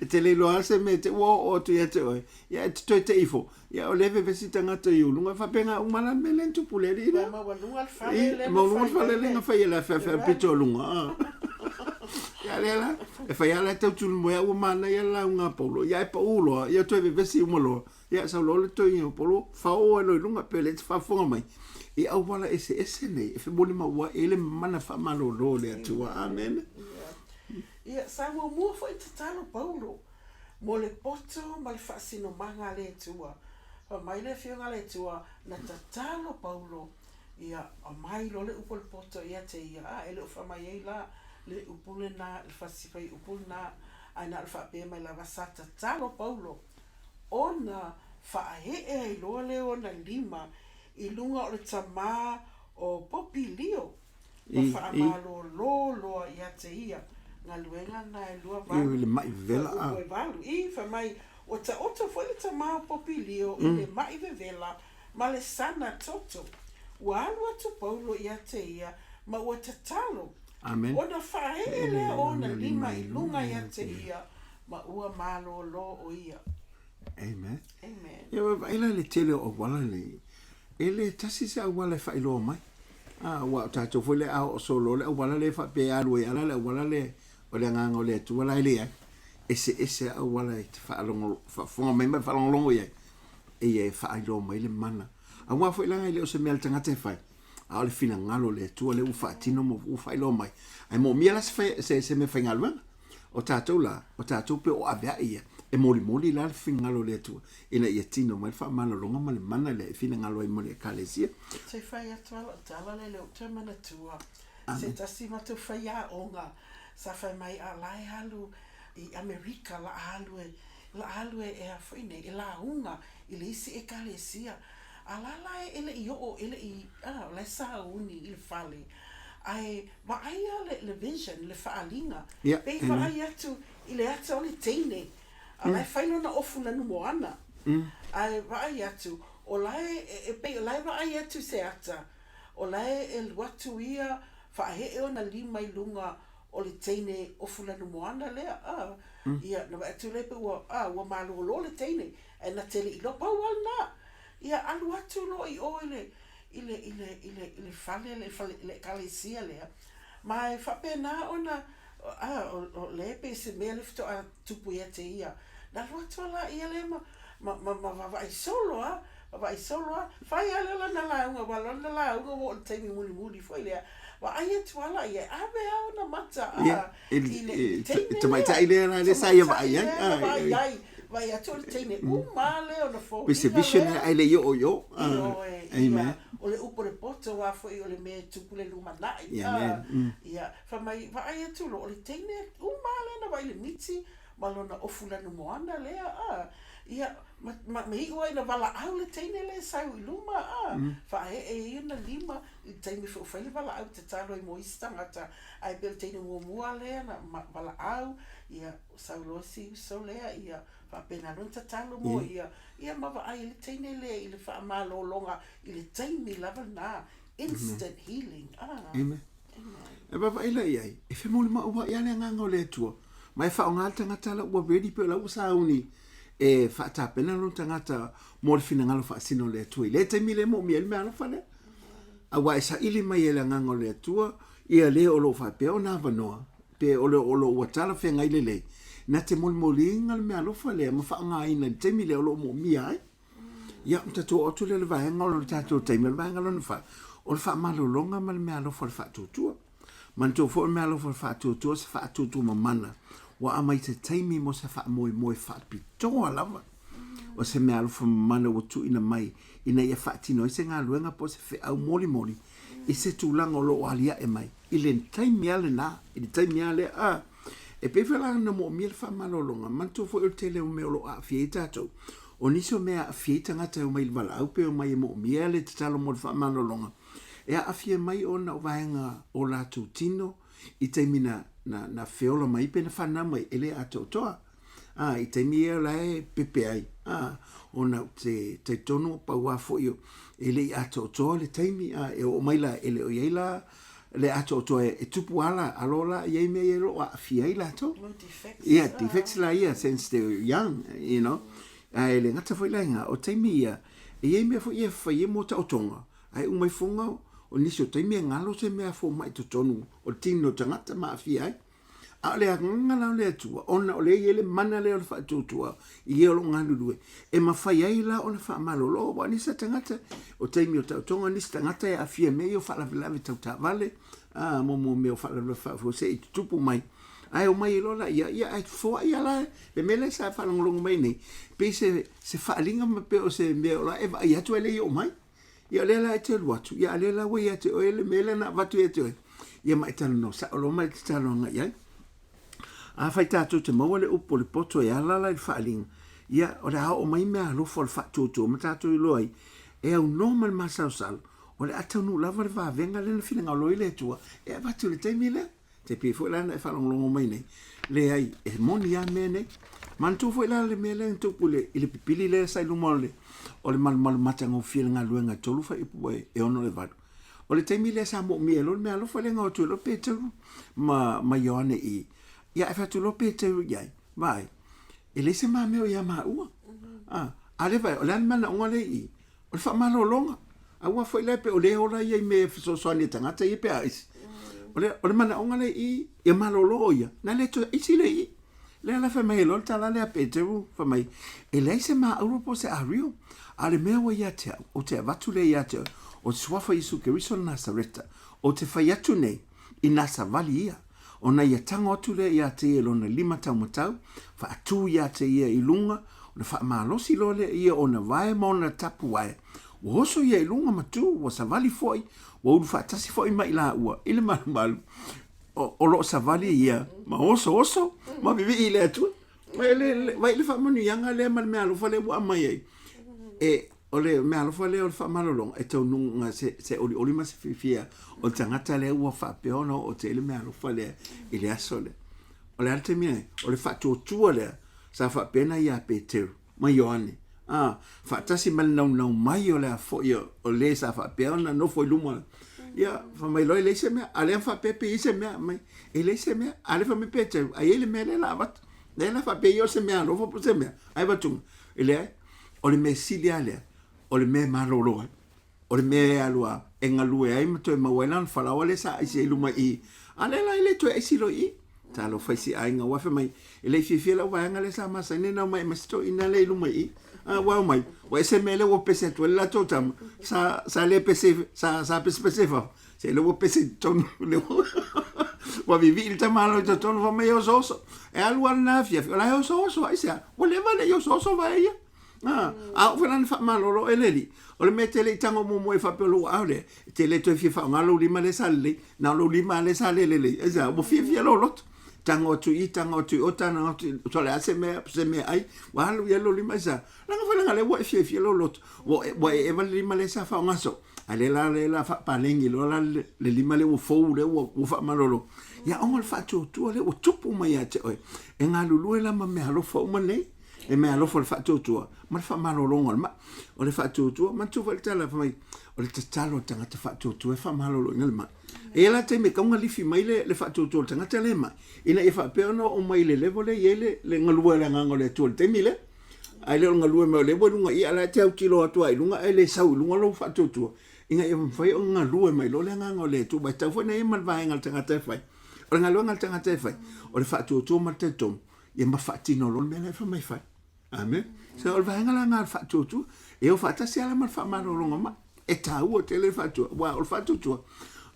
E te le iloa se mea te ua oo atu ia te oe, ia e te toe te ifo. Ia o lea e vevesi tagata i ou luga, faapena uma la le mea lea na tupu le alii lea. Maualuga le fale lea na Maualuga le fale lea na fai e le afeafe pito o luga. A. Ia lea la, e fai lava la e tautumoe a ua manaia le lauga a Paulo. Ia ae pau loa, ia toe vevesi uma loa. Ia sau loa le toeaina o Paulo, fao ai loa i luga, pe le te faafofoga mai, i auala eseese nei e femolimau ai le mana faamalolo o le Atua. Amene. Ia, sa muamua foi tatalo Paulo mo le poto ma le faasinomaga a le Atua. Fai mai le Afioga a le Atua, na tatalo Paulo, ia, aumai loa le upu o le poto ia te ia. A, e le o fai mai ai la le upu lena, le fasi fuaiupu lena, ae na o le faapea mai lava, sa tatalo Paulo ona faaee ai loa lea ona lima i luga o le tamā o Popilio ma faamalōlō loa ia te ia, galuega na e 28, fuaiupu e 8. I, fai mai, ua taoto foi le tamā o Popilio i le maʻi vevela ma le sana toto. Ua alu atu Paulo ia te ia ma ua tatalo, ona faaee lea o ona lima i luga ia te ia Ma ua malōlō ʻo ia. Amen. Amen. Ia vaai la le tele o auala nei. E le tasi se auala e faailoa mai. A, ua o tatou foi le a oo solo le auala le faapea e alu ai ala le auala le o le agaga o le Atua la e leai. Eseese lava auala e te faalogo, faafofoga mai ma e faalogologo i ai. E ia e faailoa mai le mana. Aua foi leaga e le o se mea a le tagata e fai, a o le finagalo o le Atua lea ua faatino ma ua faailoa mai. Ae moomia la se, fai, se, se mea faigaluega. O tatou la, o tatou pei o aveae ia, e molimoli la le finagalo o le Atua, ina ia tino mai le faamalologa ma le mana lea e finagalo ai mo le Ekalesia. Se fai atu a lau tala lea le ou toe manatua, se tasi matou faiaoga sa fai mai a la e alu i Amerika la alu e la alu e a foi nei e lauga i le isi Ekalesia a la la e le i oo e le i a o la e sauni i le fale ae Vaaia le vision, le faaaliga, pei vaai atu i le ata o le teine, a la e fai lona ofu lanu moana. Ae vaai atu, o la e, pei o la e vaai atu i se ata, o la e alu atu ia, faaee ona lima i luga o le teine ofu lanu moana lea, a, ia, na vaai atu lea pei ua, a, ua malōlō le teine, ae na te le i iloa, pau lava lena. Ia, alu atu loa i o i le, i le, i le, i le, i le fale, le fale, le ekalesia lea, ma e faapena ona, a, o, o lea pei se mea lea faatoa tupu ia te ia, na alu atu a laia lea ma, ma, ma, ma vaavaai solo a, vaavaai solo a, fai a lea lana lauga, aua o lana lauga ua oo i le taimi mulimuli foi lea, vaai atu a laia, e ave a ona mata, a, i le, i le teine lea. Tamaitai lea la lea sa ia vaai ai. Tamaitai lea na vaai ai. Vaai atu o le teine uma lava lea ona foliga lea. Pei se vision ae le i oo i o. Ioe, ia, o le upu o le poto aua foi o le mea e tupu le lumanai. Ia, fai mai, vaai atu loa, o le teine uma lava lea na vaai i le miti ma lona ofu lanumoana lea, a, ia, ma, ma, ma iu ai ina valaau le teine lea e sau i luma, a, faaee ai ona lima i le taimi foi ua fai le valaau tatalo ai mo isi tagata, ae pei o le teine muamua lea na valaau, ia, sau loa si uso lea, ia, faapena loa ona tatalo mo ia, ia ma vaai ai le teine lea i le faamalologa i le taimi lava lena, instant healing, a. Amen. E vaavaai la i ai, e femolimauaʻi lava le agaga o le Atua, ma e faaaoga le tagata la ua ready pe o la ua sauni e faatapena lona tagata mo le finagalo faasino o le Atua i lea taimi lea e moomia ai le meaalofa lea. Aua e saili mai e le agaga o le Atua ia le o lo o faapea ona avanoa, pe o le o lo o ua talafeagai lelei, na te molimoliina le meaalofa lea ma faaaogaina i le taimi lea o lo o moomia ai. Ia, ona tatou oo atu lea i le vaega o le tatou taimi, o le vaega lona fa, o le faamalologa ma le meaalofa o le faatuatua. Manatua foi o le meaalofa o le faatuatua o se faatuatua mamana ua aumai i se taimi mo se faamoemoe faapitoa lava. O se meaalofa mamana ua tuuina mai ina ia faatino ai se galuega po o se feau molimoli i se tulaga o lo o aliae mai i le taimi lava lena, i le taimi lava lea. A. E pei foi la ona moomia le faamalologa, manatua foi o le tele o mea o lo o aafia ai tatou. O nisi o mea e aafia ai tagata e omai i le valaau pe omai e moomia le tatalo mo le faamalologa, e aafia mai ona o vaega o latou tino i taimi na, na, na feola mai pe na fanau mai e le atoatoa. A, i taimi ia la e pepe ai, a, ona ou te talitonu pau lava foi o, e le i atoatoa le taimi, a, e oo mai la, e le o i ai la le atoatoa e tupu lava la, alo la i ai mea ia o lo o aafia ai latou. No defects. Yeah, defects la ia since they were young, you know. Ae le gata foi la i ngā, o taimi ia, e i ai mea foi ia e fai ai mō taotonga, ae uma ifoga o nisi o taimi e ngalo se mea fomai totonu o le tino o tagata ma aafia ai. A o le agaga la o le Atua, ona o lea e i ai le mana lea o le faatuatua i e o lo o galulue, e mafai ai la ona faamalolo, aua o nisi tagata, o taimi o taotoga, nisi tagata e aafia i mea ia o faalavelave tau taavale, a, mo mo mea o faalavelave faafuasei e tutupu mai, ae omai ai loa laia, ia ae foai lava la le mea lea sa faalogologo mai nei, pei se, se faaaliga ma pei o se mea o la e vaai atu ae le i oo mai. Ia o lea la e te alu atu, ia a lea la ua ia te oe le mea lea na avatu ia te oe. Ia ma e talanoa sao loa ma e tatalo agai i ai. Afai tatou te maua le upu o le poto e ala la i le faaaliga, ia o le a oo mai mea alofa o le faatuatua ma tatou iloa ai, e aunoa ma le masalosalo, o le a taunuu lava le vavega lea na finagalo ai le Atua e avatu i le taimi lea. Te pei foi la na e faalogologo mai nei, leai, e moni lava mea nei. Manatua foi la le mea lea na tupu i le, i le pipili lea sa i luma o le, o le malumalu matagofie le galuega e tolu fuaiupu e, e ono le valu. O le taimi lea sa moomia ai loa le meaalofa lea na o atu ai loa Peteru ma, ma Ioane i, ia ae fai atu loa Peteru i ai, vaai, e leai se mameo ia maua. Ah, a lea vaai, o le a le manaoga lea i i? O le faamalologa. Aua foi la pe o lea e ola ia i mea e fesoasoani i tagata ia pe a aisi. O le, o le manaoga lea i, ia malolo o ia, na le toe aisi lea i. Lea la fai mai ai loa le tala lea a Peteru, fai mai, e leai se māʻauro po o se ārio, a o le mea ua ia te au, ou te avatu lea ia te oe, o te suafa o Iesu Keriso o Nasareta, ou te fai atu nei, inā savali ia, Ona ia tango atu lea iā te ia i lona limataumatau, faatū iā te ia i lunga, ona faamalosi loa lea ia ona vae ma ona tapuwae. Ua oso ia i lunga ma tū, ua savali foi, ua ulu faatasi foi ma i laua i le malumalu. O, o lo o savali ia ma osooso ma vivii i le Atua. Vai le, le, vai le faamanuiaga lea ma le meaalofa lea ua aumai ai. E, O le meaalofa lea o le faamalologa, e taunuuga se, se olioli ma se fiafia o le tagata lea ua faapea ona oo atu i ai le meaalofa lea i le aso lea. O le a le taimi nei? O le faatuatua lea sa faapea ona ia Peteru ma Ioane, a, faatasi ma le naunau mai o le a foi o le sa faapea ona nofo i luma, ia, fai mai loa e leai se mea. A lea na faapea pe i ai se mea, mai, e leai se mea. A lea fai mai Peteru, a i ai le mea lea la avatu. Lea la faapea ia o se mea alofa po o se mea, ae avatuga, e leai. O le mea sili lava lea, o le mea e malolo ai. O le mea e alu a, e galue ai ma toe maua ai lana falaoa lea sa aisi ai i luma i i. A lea la e le toe aisi loa i i. Talofa i si aiga ua fai mai, e le i fiafia lau vaega lea sa masani ona omai e aumai se toeaina lea i luma i i. A ua omai, ua ese mea lea ua pese atu ai le latou tama, sa, sa le pese, sa, sa pesepese i fafo, se lea ua pese i totonu, lea ua, ua vivii le tama alo i totonu, fai mai e osooso. E alu lava lena afiafi, o la e osooso, aisea? Ua leva le i osooso vae ia. A, a oo foi la ina faamalolo oe le alii, o le mea e te le i tago muamua ai faapea o lou aao lea, e te le toe fia faaaoga lou lima lea sa lelei, na o lou lima lava lea sa le lelei. Aisea? Ua fiafia lou loto. Tago atu i i, tago atu i o, tago atu i, so o le a se mea, se meaai, ua alu i ai lou lima, aisea? Leaga foi leaga o lea ua e fiafia lou loto, ua e, ua e eva le lima lea sa faaaoga soo, a lea la, lea la faapaleni loa la le, le lima lea ua fou lea ua, ua faamalolo. Ia ona o le faatuatua lea ua tupu mai ia te oe, e galulue la ma meaalofa uma nei, e meaalofa o le faatuatua ma le faamalologa o le mai. O le faatuatua, manatua foi le tala fai mai, o le tatalo a le tagata faatuatua e faamaloloina le mai. E i ai la taimi e tatau ona lifi mai le, le faatuatua o le tagata lea e mai, ina ia faapea ona oo mai i le level lea e i ai le, le galue a le Agaga o le Atua i le taimi lea. Ae le o le galue mai o lea ua i luga i i, a o la e te autilo atu lava i luga ae le sau i luga lou faatuatua, ina ia mafai ona galue mai loa le Agaga o le Atua. Aua e tatau foi ona i ai ma le vaega a le tagata e fai. O le galuega a le tagata e fai, o le faatuatua ma le talitonu, ia ma faatino loa le mea la e fai mai fai. Amen. So, o le vaega la lena o le faatuatua, e o faatasi lava la ma le faamalologa mai. E taua tele le faatuatua, aua o le faatuatua,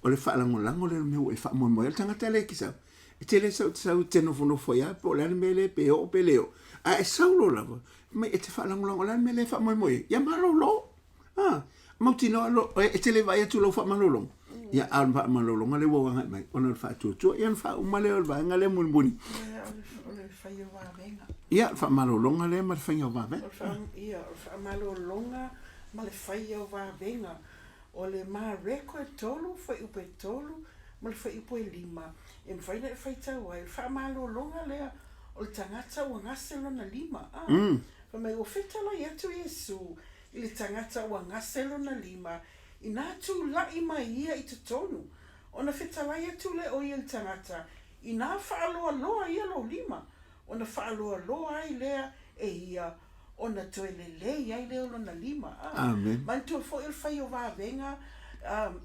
o le faalagolago lea o le mea ua e faamoemoe ai. O le tagata lea e te sau, e te le sau, te sau e te nofonofo ai lava po o le a le mea lea, pe oo pe le oo. Ae e sau loa lava, fai mai e te faalagolago, o le a le mea lea e faamoemoe ai? Ia malolo. A, mautinoa lo, e te le vaai atu i lou faamalologa. Ia, a o le faamalologa lea ua ou agai mai, ona o le faatuatua. Ia ona faauma lea o le vaega lea mulimuli. Ia, o le fai o vavega. Ia, o le faamalologa lea ma le faiga o vavega. Ia, o le faamalologa ma le fai o vavega. O le Mareko e 3, fuaiupu e 3 ma le fuaiupu e 5, e mafai ona e faitau ai, o le faamalologa lea o le tagata ua gase lona lima. A, fai mai, ua fetalai atu Iesu i le tagata ua gase lona lima, inā tulaʻi mai ia i totonu, ona fetalai atu lea o ia i le tagata, inā faaloaloa ia lou lima, ona faaloaloa ai lea e ia, ona toe lelei ai lea o lona lima. A, Amen. manatua foi o le fai o vavega,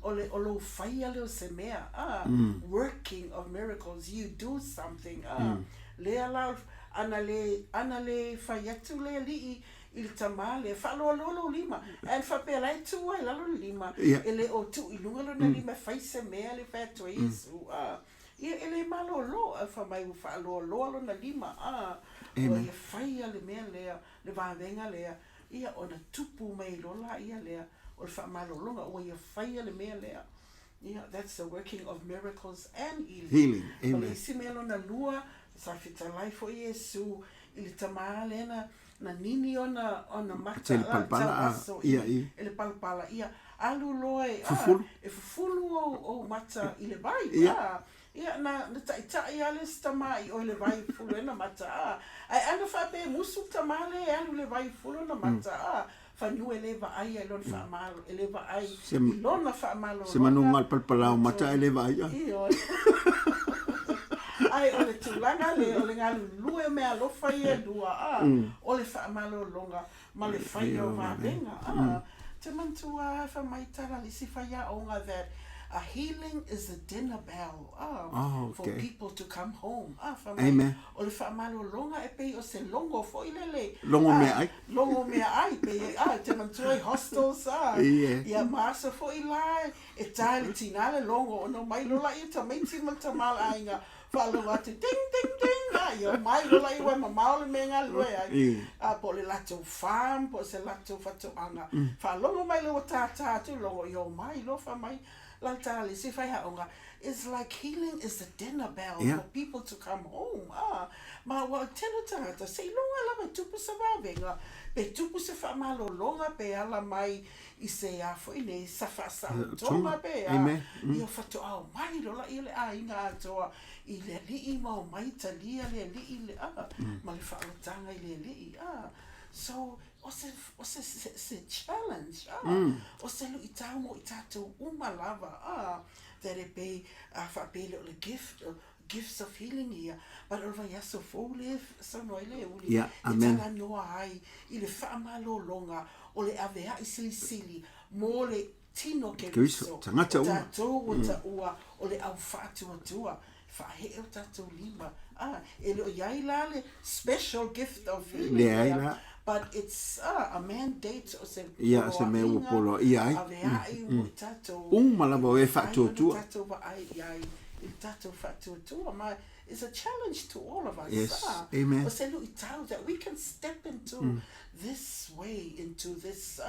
o le, o lou faia lea o se mea, a, working of miracles, you do something, a, lea la, ana le, ana le fai atu le Alii i le tamā lea, faaloaloa lou lima, and faapea la e tu ai i lalo le lima, e le o tuu i luga lona lima e fai se mea le fai atu ai Iesu, a, ia e le malōlō, ae fai mai ua faaloaloa lona lima, a, ua ia faia le mea lea, le vavega lea, ia ona tupu mai loa laia lea o le faamalologa, ua ia faia le mea lea. Ia, that's the working of miracles and healing. Healing, O le amen. isi mea lona lua, sa fetalai foi Iesu i le tamā lea na, na nini ona, ona mata, Tele palapala, tau a, aso i, ia, i. e le palapala, ia, alu loa e, a, Fufulu. e fufulu ou, ou mata i le vai, Ia. a, ia, na, na taʻitaʻi lava le isi tamā i o i le vai e fufulu ai ona mata, a, ae ana faapea e musu le tamā lea e alu i le vai e fufulu ona mata, a, Fanua e le vaai ai lona faamalo, e le vaai i lona faamalologa. Se manu ga le palapala o mata ae le vaai ai. Ioe. Ae o le tulaga lea, o le galulue o meaalofa ia e lua, a, o le faamalologa ma le faia o vavega, a. Te manatua lava fai mai tala le isi faiaoga that a healing is a dinner bell, a, for people to come home, a, fai mai, o le faamalologa e pei o se logo foi lele. Logo meaai. Logo meaai, pei, a, e te manatua i hostels, a. Ie. Ia ma aso foi la e tae le tina le logo ona omai loa laia tamaiti ma le tama o le aiga faalogo atu ding ding ding, a, ia omai loa laia ua e mamao le mea e galulue ai. Ie. A, po o le latou farm, po o se latou faatoaga. Faalogo mai loa ua tātā atu le logo, ia omai loa fai mai la le tala le isi faiaoga, It's like healing is the dinner bell Yeah. for people to come home. Ah, ma ua o tele tagata, seiloga lava e tupu se vavega, pe tupu se faamalologa, pe ala mai i se a foi nei, sa faasaotoga pe a. Amen. Ia faatoa omai loa laia le aiga atoa i le alii ma omai talia le alii le, ah, ma le faaolotaga i le alii. Ah, so, o se, o se, se, se challenge, ah, o se luitau mo i tatou uma lava, ah, that e pei, a faapea le o le gift, gifts of healing ia, but o le vaiaso fou lea e saunoa ai le uli, Yeah, e amen. talanoa ai i le faamalologa o le aveaʻi silisili mo le tino Keriso, Keriso, tagata o uma. tatou ua taua o le au faatuatua, faaee o tatou lima, ah, e le o i ai la le special gift of healing Leai lea, la. but it's ah, a mandate o se Ia, se mea ua poloaiga poloaia ai. aveaʻi mo i tatou Uma lava o e e mafai ona faatuatua. tatou vaai i ai i le tatou faatuatua ma it's a challenge to all of us. Yes, ah, amen. O se luitau that we can step into this way, into this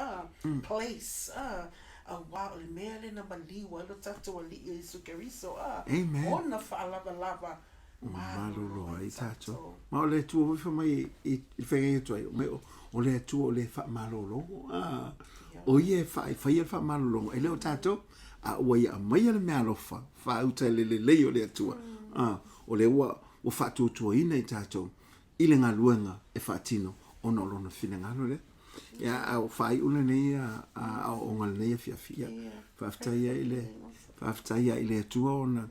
place, ah, auā o le mea lea na maliu ai lo tatou Alii o Iesu Keriso, ah, Amen. ona faalavalava Malolo malolo ai ai tatou. tatou. Ma o le Atua foi fai mai i le faiga atu ai, mai o le Atua o le faamalolo. Ah, o ia e faia le faamalologa, e le o tatou, a ua ia aumaia le meaalofa faauta i le lelei o le Atua. Ah, o lea ua faatuatuaina i tatou i le galuega e faatino ona o lona finagalo lea. Ia, a o faaiu lenei aoaoga lenei afiafi. Ia, faafetai ai i le, faafetai ai i le Atua ona,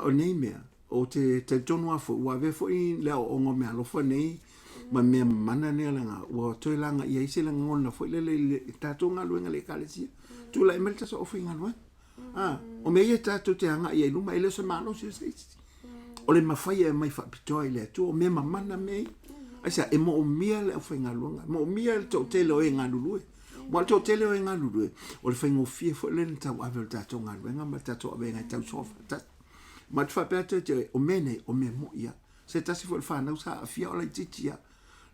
o nei mea, ou te talitonu lava foi, ua avea foi le aoaoga o meaalofa nei ma mea mamana nei o le agaga, ua toe lagaia ai se lagona foi lele i le tatou galuega i le Ekalesia. Tulai mai le tasi o aufaigaluega. A, o mea ia tatou te agai ai i luma, e le o se malosi o se isi. O le mafai e aumai faapitoa i le Atua, o mea mamana mea ia. Aisea, e moomia le aufaigaluega, e moomia le toatele o e galulue. Aua o le toatele o e galulue, o le faigofie foi lea ona tauave o le tatou galuega ma le tatou avega e tausoa faatasi. Ma ou te faapea atu ia te oe, o mea nei, o mea moi lava. Se tasi foi o le fanau sa aafia o laitiiti lava.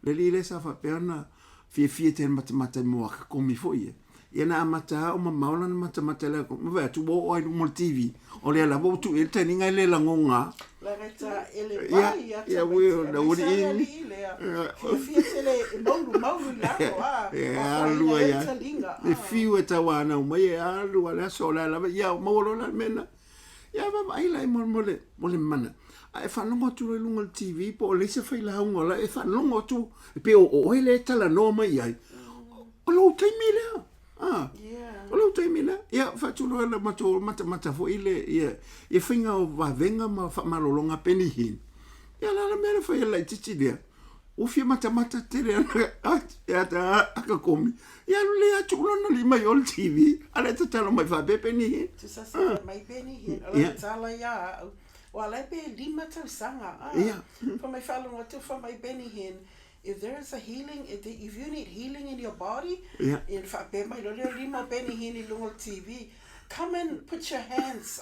Le alii lea sa faapea ona fiafia tele matamata i moaka komi foi ia. Ia na amata lava o mamao lana matamata i le ma vaai atu ua oo lava i luma o le TV. O lea lava ua tuu i ai le taliga e le lagoga. Leaga e taele mai a tamaiti, aemaise lava le alii lea, fiafia tele e maulu maulu i lalo a, E alu ai lava. Le fiu e tauanau mai e alu lava le aso o la e lava, ia maua loa la le mea lena. Ia vaavaai la mo le, mo le mana. A e faalogo atu loa i luga o le TV po o leai se failauga o la e faalogo atu e pei o oe lea e talanoa mai i ai. O lou taimi lea. Ah, o lou taimi lea. Ia faatulou le matou matamata foi le ia ia faiga o vavega ma faamalologa a Benny Hinn. Ia la la mea na fai e le laitiiti lea. Ua fia matamata tele ana aka komi. Ia alu lea tuu lona lima i o le TV. A lea tatalo mai faapea Benny Hinn. Tusa sa mai Benny Hinn. O lana tala ia au. Ua ala e pe 5 tausaga. Ah. Fa mai faalogo atu fa mai Benny Hinn. If there is a healing, if you need healing in your body, ia faapea mai loa lea o lima o Benny Hinn i luga o le TV. Come and put your hands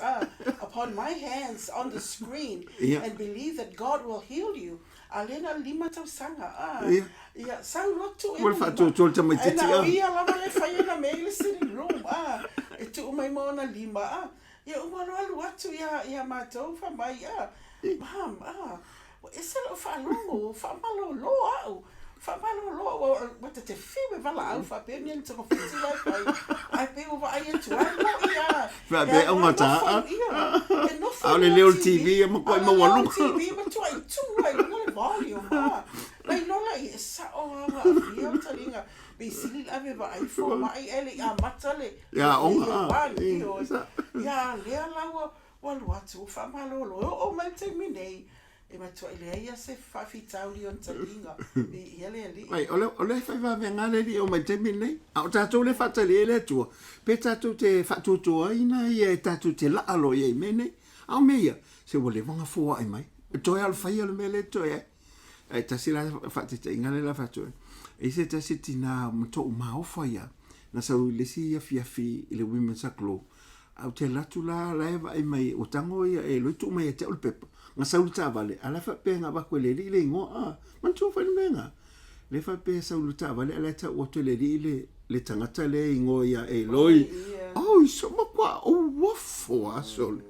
upon my hands on the screen and believe that God will heal you. A lea na o le 5 tausaga, a, ia, sau loa tuu ai Ua faatuatua le tamaitiiti, a. E na o ia lava lea e fai ai na mea i le sitting room, a, e tuu mai ma ona lima, a. Ia uma loa alu atu ia, ia matou fai mai, a, Mom, a, ua ese lou faalogo, ua faamalolo au, faamalolo au, ua ta te fiu e valaau faapea mea ni togafiti la e fai, ae pei ua vaai atu ai moʻi a, Faapea e augata a. E nofo A o le leo o le TV e matuai maualuga. A o le leo o le TV e matuai tu lava i luga le volume a. Na iloa la e sao lava ona aafia le taliga. Pei sili le ave vaai fomai ae le i amata le aoga a. Ia lea la ua alu atu ua faamalolo. E oo mai le taimi nei E matuai leai lava se faafitauli o ni taliga i le Alii. Ai, o le, o le fai vavega le Alii e omai i le taimi lenei. A o tatou lea e faatali ai le Atua, pe tatou te faatuatuaina ia e tatou te laa loa i ai i mea nei. A o mea ia, se ua leva ona foai mai. E toe lava o le faia o le mea lea e totoe ai. Ae tasi la faataitaiga lea la fai atu ai. E i ai se tasi tina matuai maofa ia, na sau i le isi afiafi i le Women's Aglow, Ae ou te alu atu la, la e vaai mai, ua tago ia e iloa tuu mai ia te au le pepa. Na sau le taavale, a la e faapea na avatu e le alii le igoa, a. Manatua foi le mea lena. Lea e faapea e sau le taavale, a la e tau atu e le alii le, le tagata lea e igoa ia Eloi. Oi, so matua uafo lava sole.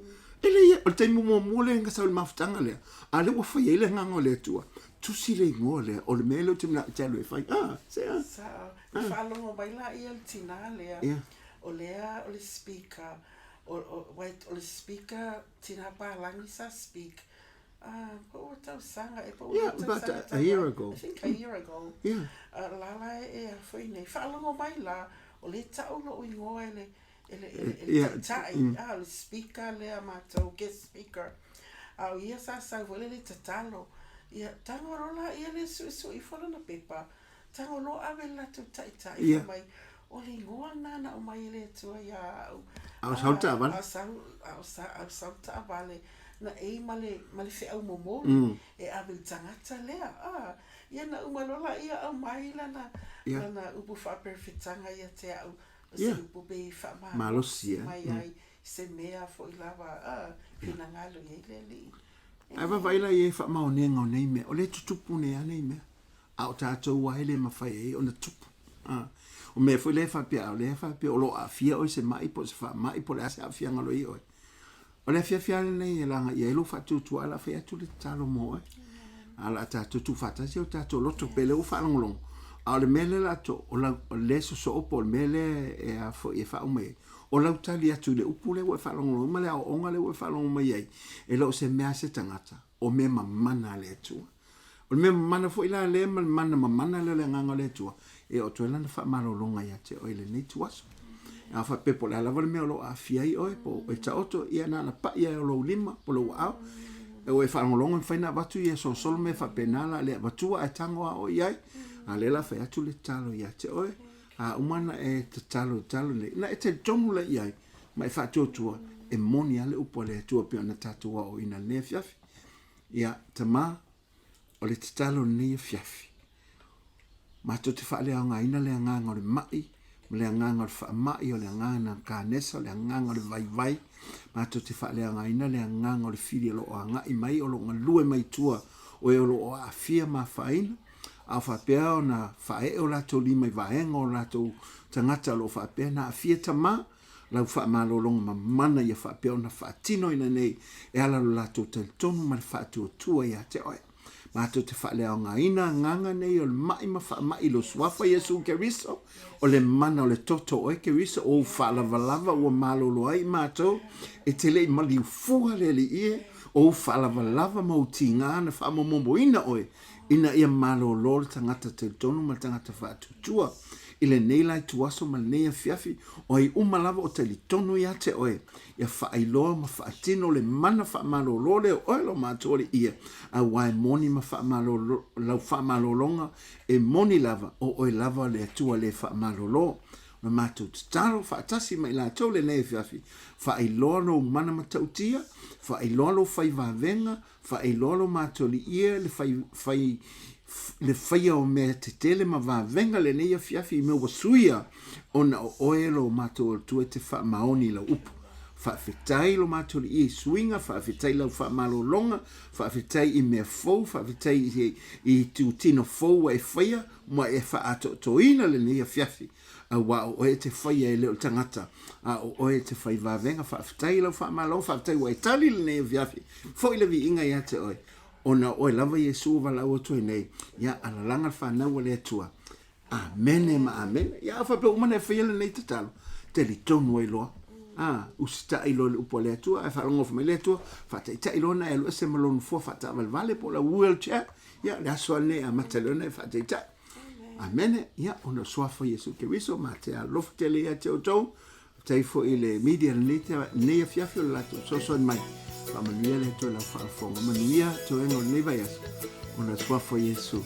E leai, o le taimi muamua lea na sau i le mafutaga lea, a lea ua fai ai le agaga o le Atua, tusi le igoa lea, o le mea lea ou te manao e te alu e fai. A, se a. Sao. E faalogo mai la ia le tinā lea. Yeah. O lea o le speaker, o, o, wait, o le speaker tina palagi sa speak. Ah, po ua tausaga, e po ua yeah, about a, a year ago. I think a year ago. Yeah. Lala e, e a foi nei. Faalogo mai la, o le tau lo'u igoa e le, e le, e le, e le yeah. taitai, ah, o le speaker lea matou, guest speaker. A o ia sa sau foi le le tatalo. Ia, tago loa la ia le suesue ifo lana pepa. Tago loa ave le latou taitai, Ia. fai mai, O le igoa lena na aumai e le Atua iā au. A o sau le taavale. A o sau, a o sa, a o sau le taavale, na ei ma le, ma le feau momoli, e ave i le tagata lea. A, ia na uma loa laia aumai lana, Ia. lana upu faaperefetaga ia te au, o se Ia. upu pei faamalosi Malosi, eh. mai ai, se mea foi lava, a, finagalo i ai le Alii. Ae vaavaai la i ai faamaoniga o nei mea, o lea e tutupu nei lava nei mea. A o tatou lava e le mafai ai ona tupu. A, o mea foi lea e faapea, o lea e faapea o lo o aafia oe i se mai po o se faamai po o le a se aafiaga o lo o i ai oe. O le afiafi lava lenei e lagaia ai lou faatuatua ae o le a fai atu le tatalo mo oe. A o le a tatou tuufaatasi o tatou loto pei o lea ua faalogologo. A o le mea lea o le a to, o lau, o le sosoo po o le mea lea e a foi e faauma i ai, o lau tali atu i le upu lea ua e faalogologo ma le aoaoga lea ua e faalogo mai ai, e le o se mea a se tagata, o mea mamana a le Atua. O le mea mamana foi la lea ma le mana mamana lea o le Agaga o le Atua, e oo atu ai lana faamalologa ia te oe i lenei ituaso. A faapea po o le a lava le mea o lo o aafia ai oe, po o e taoto, ia na ona pai lava o lou lima po o lou aao, e ua e faalogologo e mafai ona avatu ia solosolo mea faapena la le avatua ae tago lava oe i ai. A o lea la fai atu le tatalo ia te oe, a uma ona e tatalo i le tatalo lenei, ona e talitonu lea i ai ma e faatuatua e moni lava le upu a le Atua pei ona tatou aoaoina i lenei afiafi. Ia, Tama, o le tatalo lenei afiafi, matou te faaleaogaina le agaga o le mai, ma le agaga o le faamai, o le agaga na kanesa, o le agaga o le vaivai, matou te faaleaogaina le agaga o le fili o lo o agai mai, o lo o galue mai tua o e o lo o aafia ma afaina. A o faapea ona faaee o latou lima i vaega o latou tagata o lo o faapea ona aafia tama, lau faamalologa mamana ia faapea ona faatinoina nei e ala lo latou talitonu ma le faatuatua ia te oe. Matou te faaleaogaina agaga nei o le ma'i ma faama'i i lou Suafa Iesu Keriso, o le mana o le toto o oe Keriso, o ou faalavalava ua malolo ai i matou, e te le i maliu fua le Alii e, o ou faalavalava ma ou tigā na faamomomoina oe ina ia malolo le tagata talitonu ma le tagata faatuatua. I lenei la ituaso ma lenei afiafi, o ai uma lava o talitonu ia te oe, ia faailoa ma faatino le mana faamalolo lea o oe lo matou Alii, auā e moni ma faamalolo, lau faamalologa e moni lava, o oe lava le Atua le faamalolo. O le matou tatalo faatasi ma i latou lenei afiafi, faailoa lou mana matautia, faailoa lou fai vavega, Faailoa lo matou Alii le fai, fai, le faia o mea tetele ma vavega lenei afiafi i mea ua suia ona o oe lo matou Atua e te faamaoni i lau upu. Faafetai lo matou Alii i suiga, faafetai i lau faamalologa, faafetai i mea fou, faafetai i, i itutino fou ua e faia ma e faaatoatoina lenei afiafi. Auā o oe e te faia e le o le tagata, a o oe e te fai vavega. Faafetai i lau faamalo, faafetai ua e tali lenei afiafi. Foi le viiga ia te oe, ona o oe lava Iesu ua valaau atu ai nei, ia alalaga le fanau a le Atua. Amene ma amene. Ia a faapea uma ona e faia lenei tatalo, talitonu ai loa. A, usitai loa i le upu a le Atua, ae faalogologo mai le Atua, faataitai loa ona e alu ese ma lou nofoa faataavalevale po o lau wheelchair, ia le aso lava lenei e amata loa ona e faataitai. Amene. Ia, ona o Suafa o Iesu Keriso, ma te alofa tele ia te outou. Faafetai foi i le media lenei, te, lenei afiafi o le latou fesoasoani mai. Faamanuia le Atua i lau faafofoga. Manuia toega o lenei vaiaso, ona o Suafa o Iesu.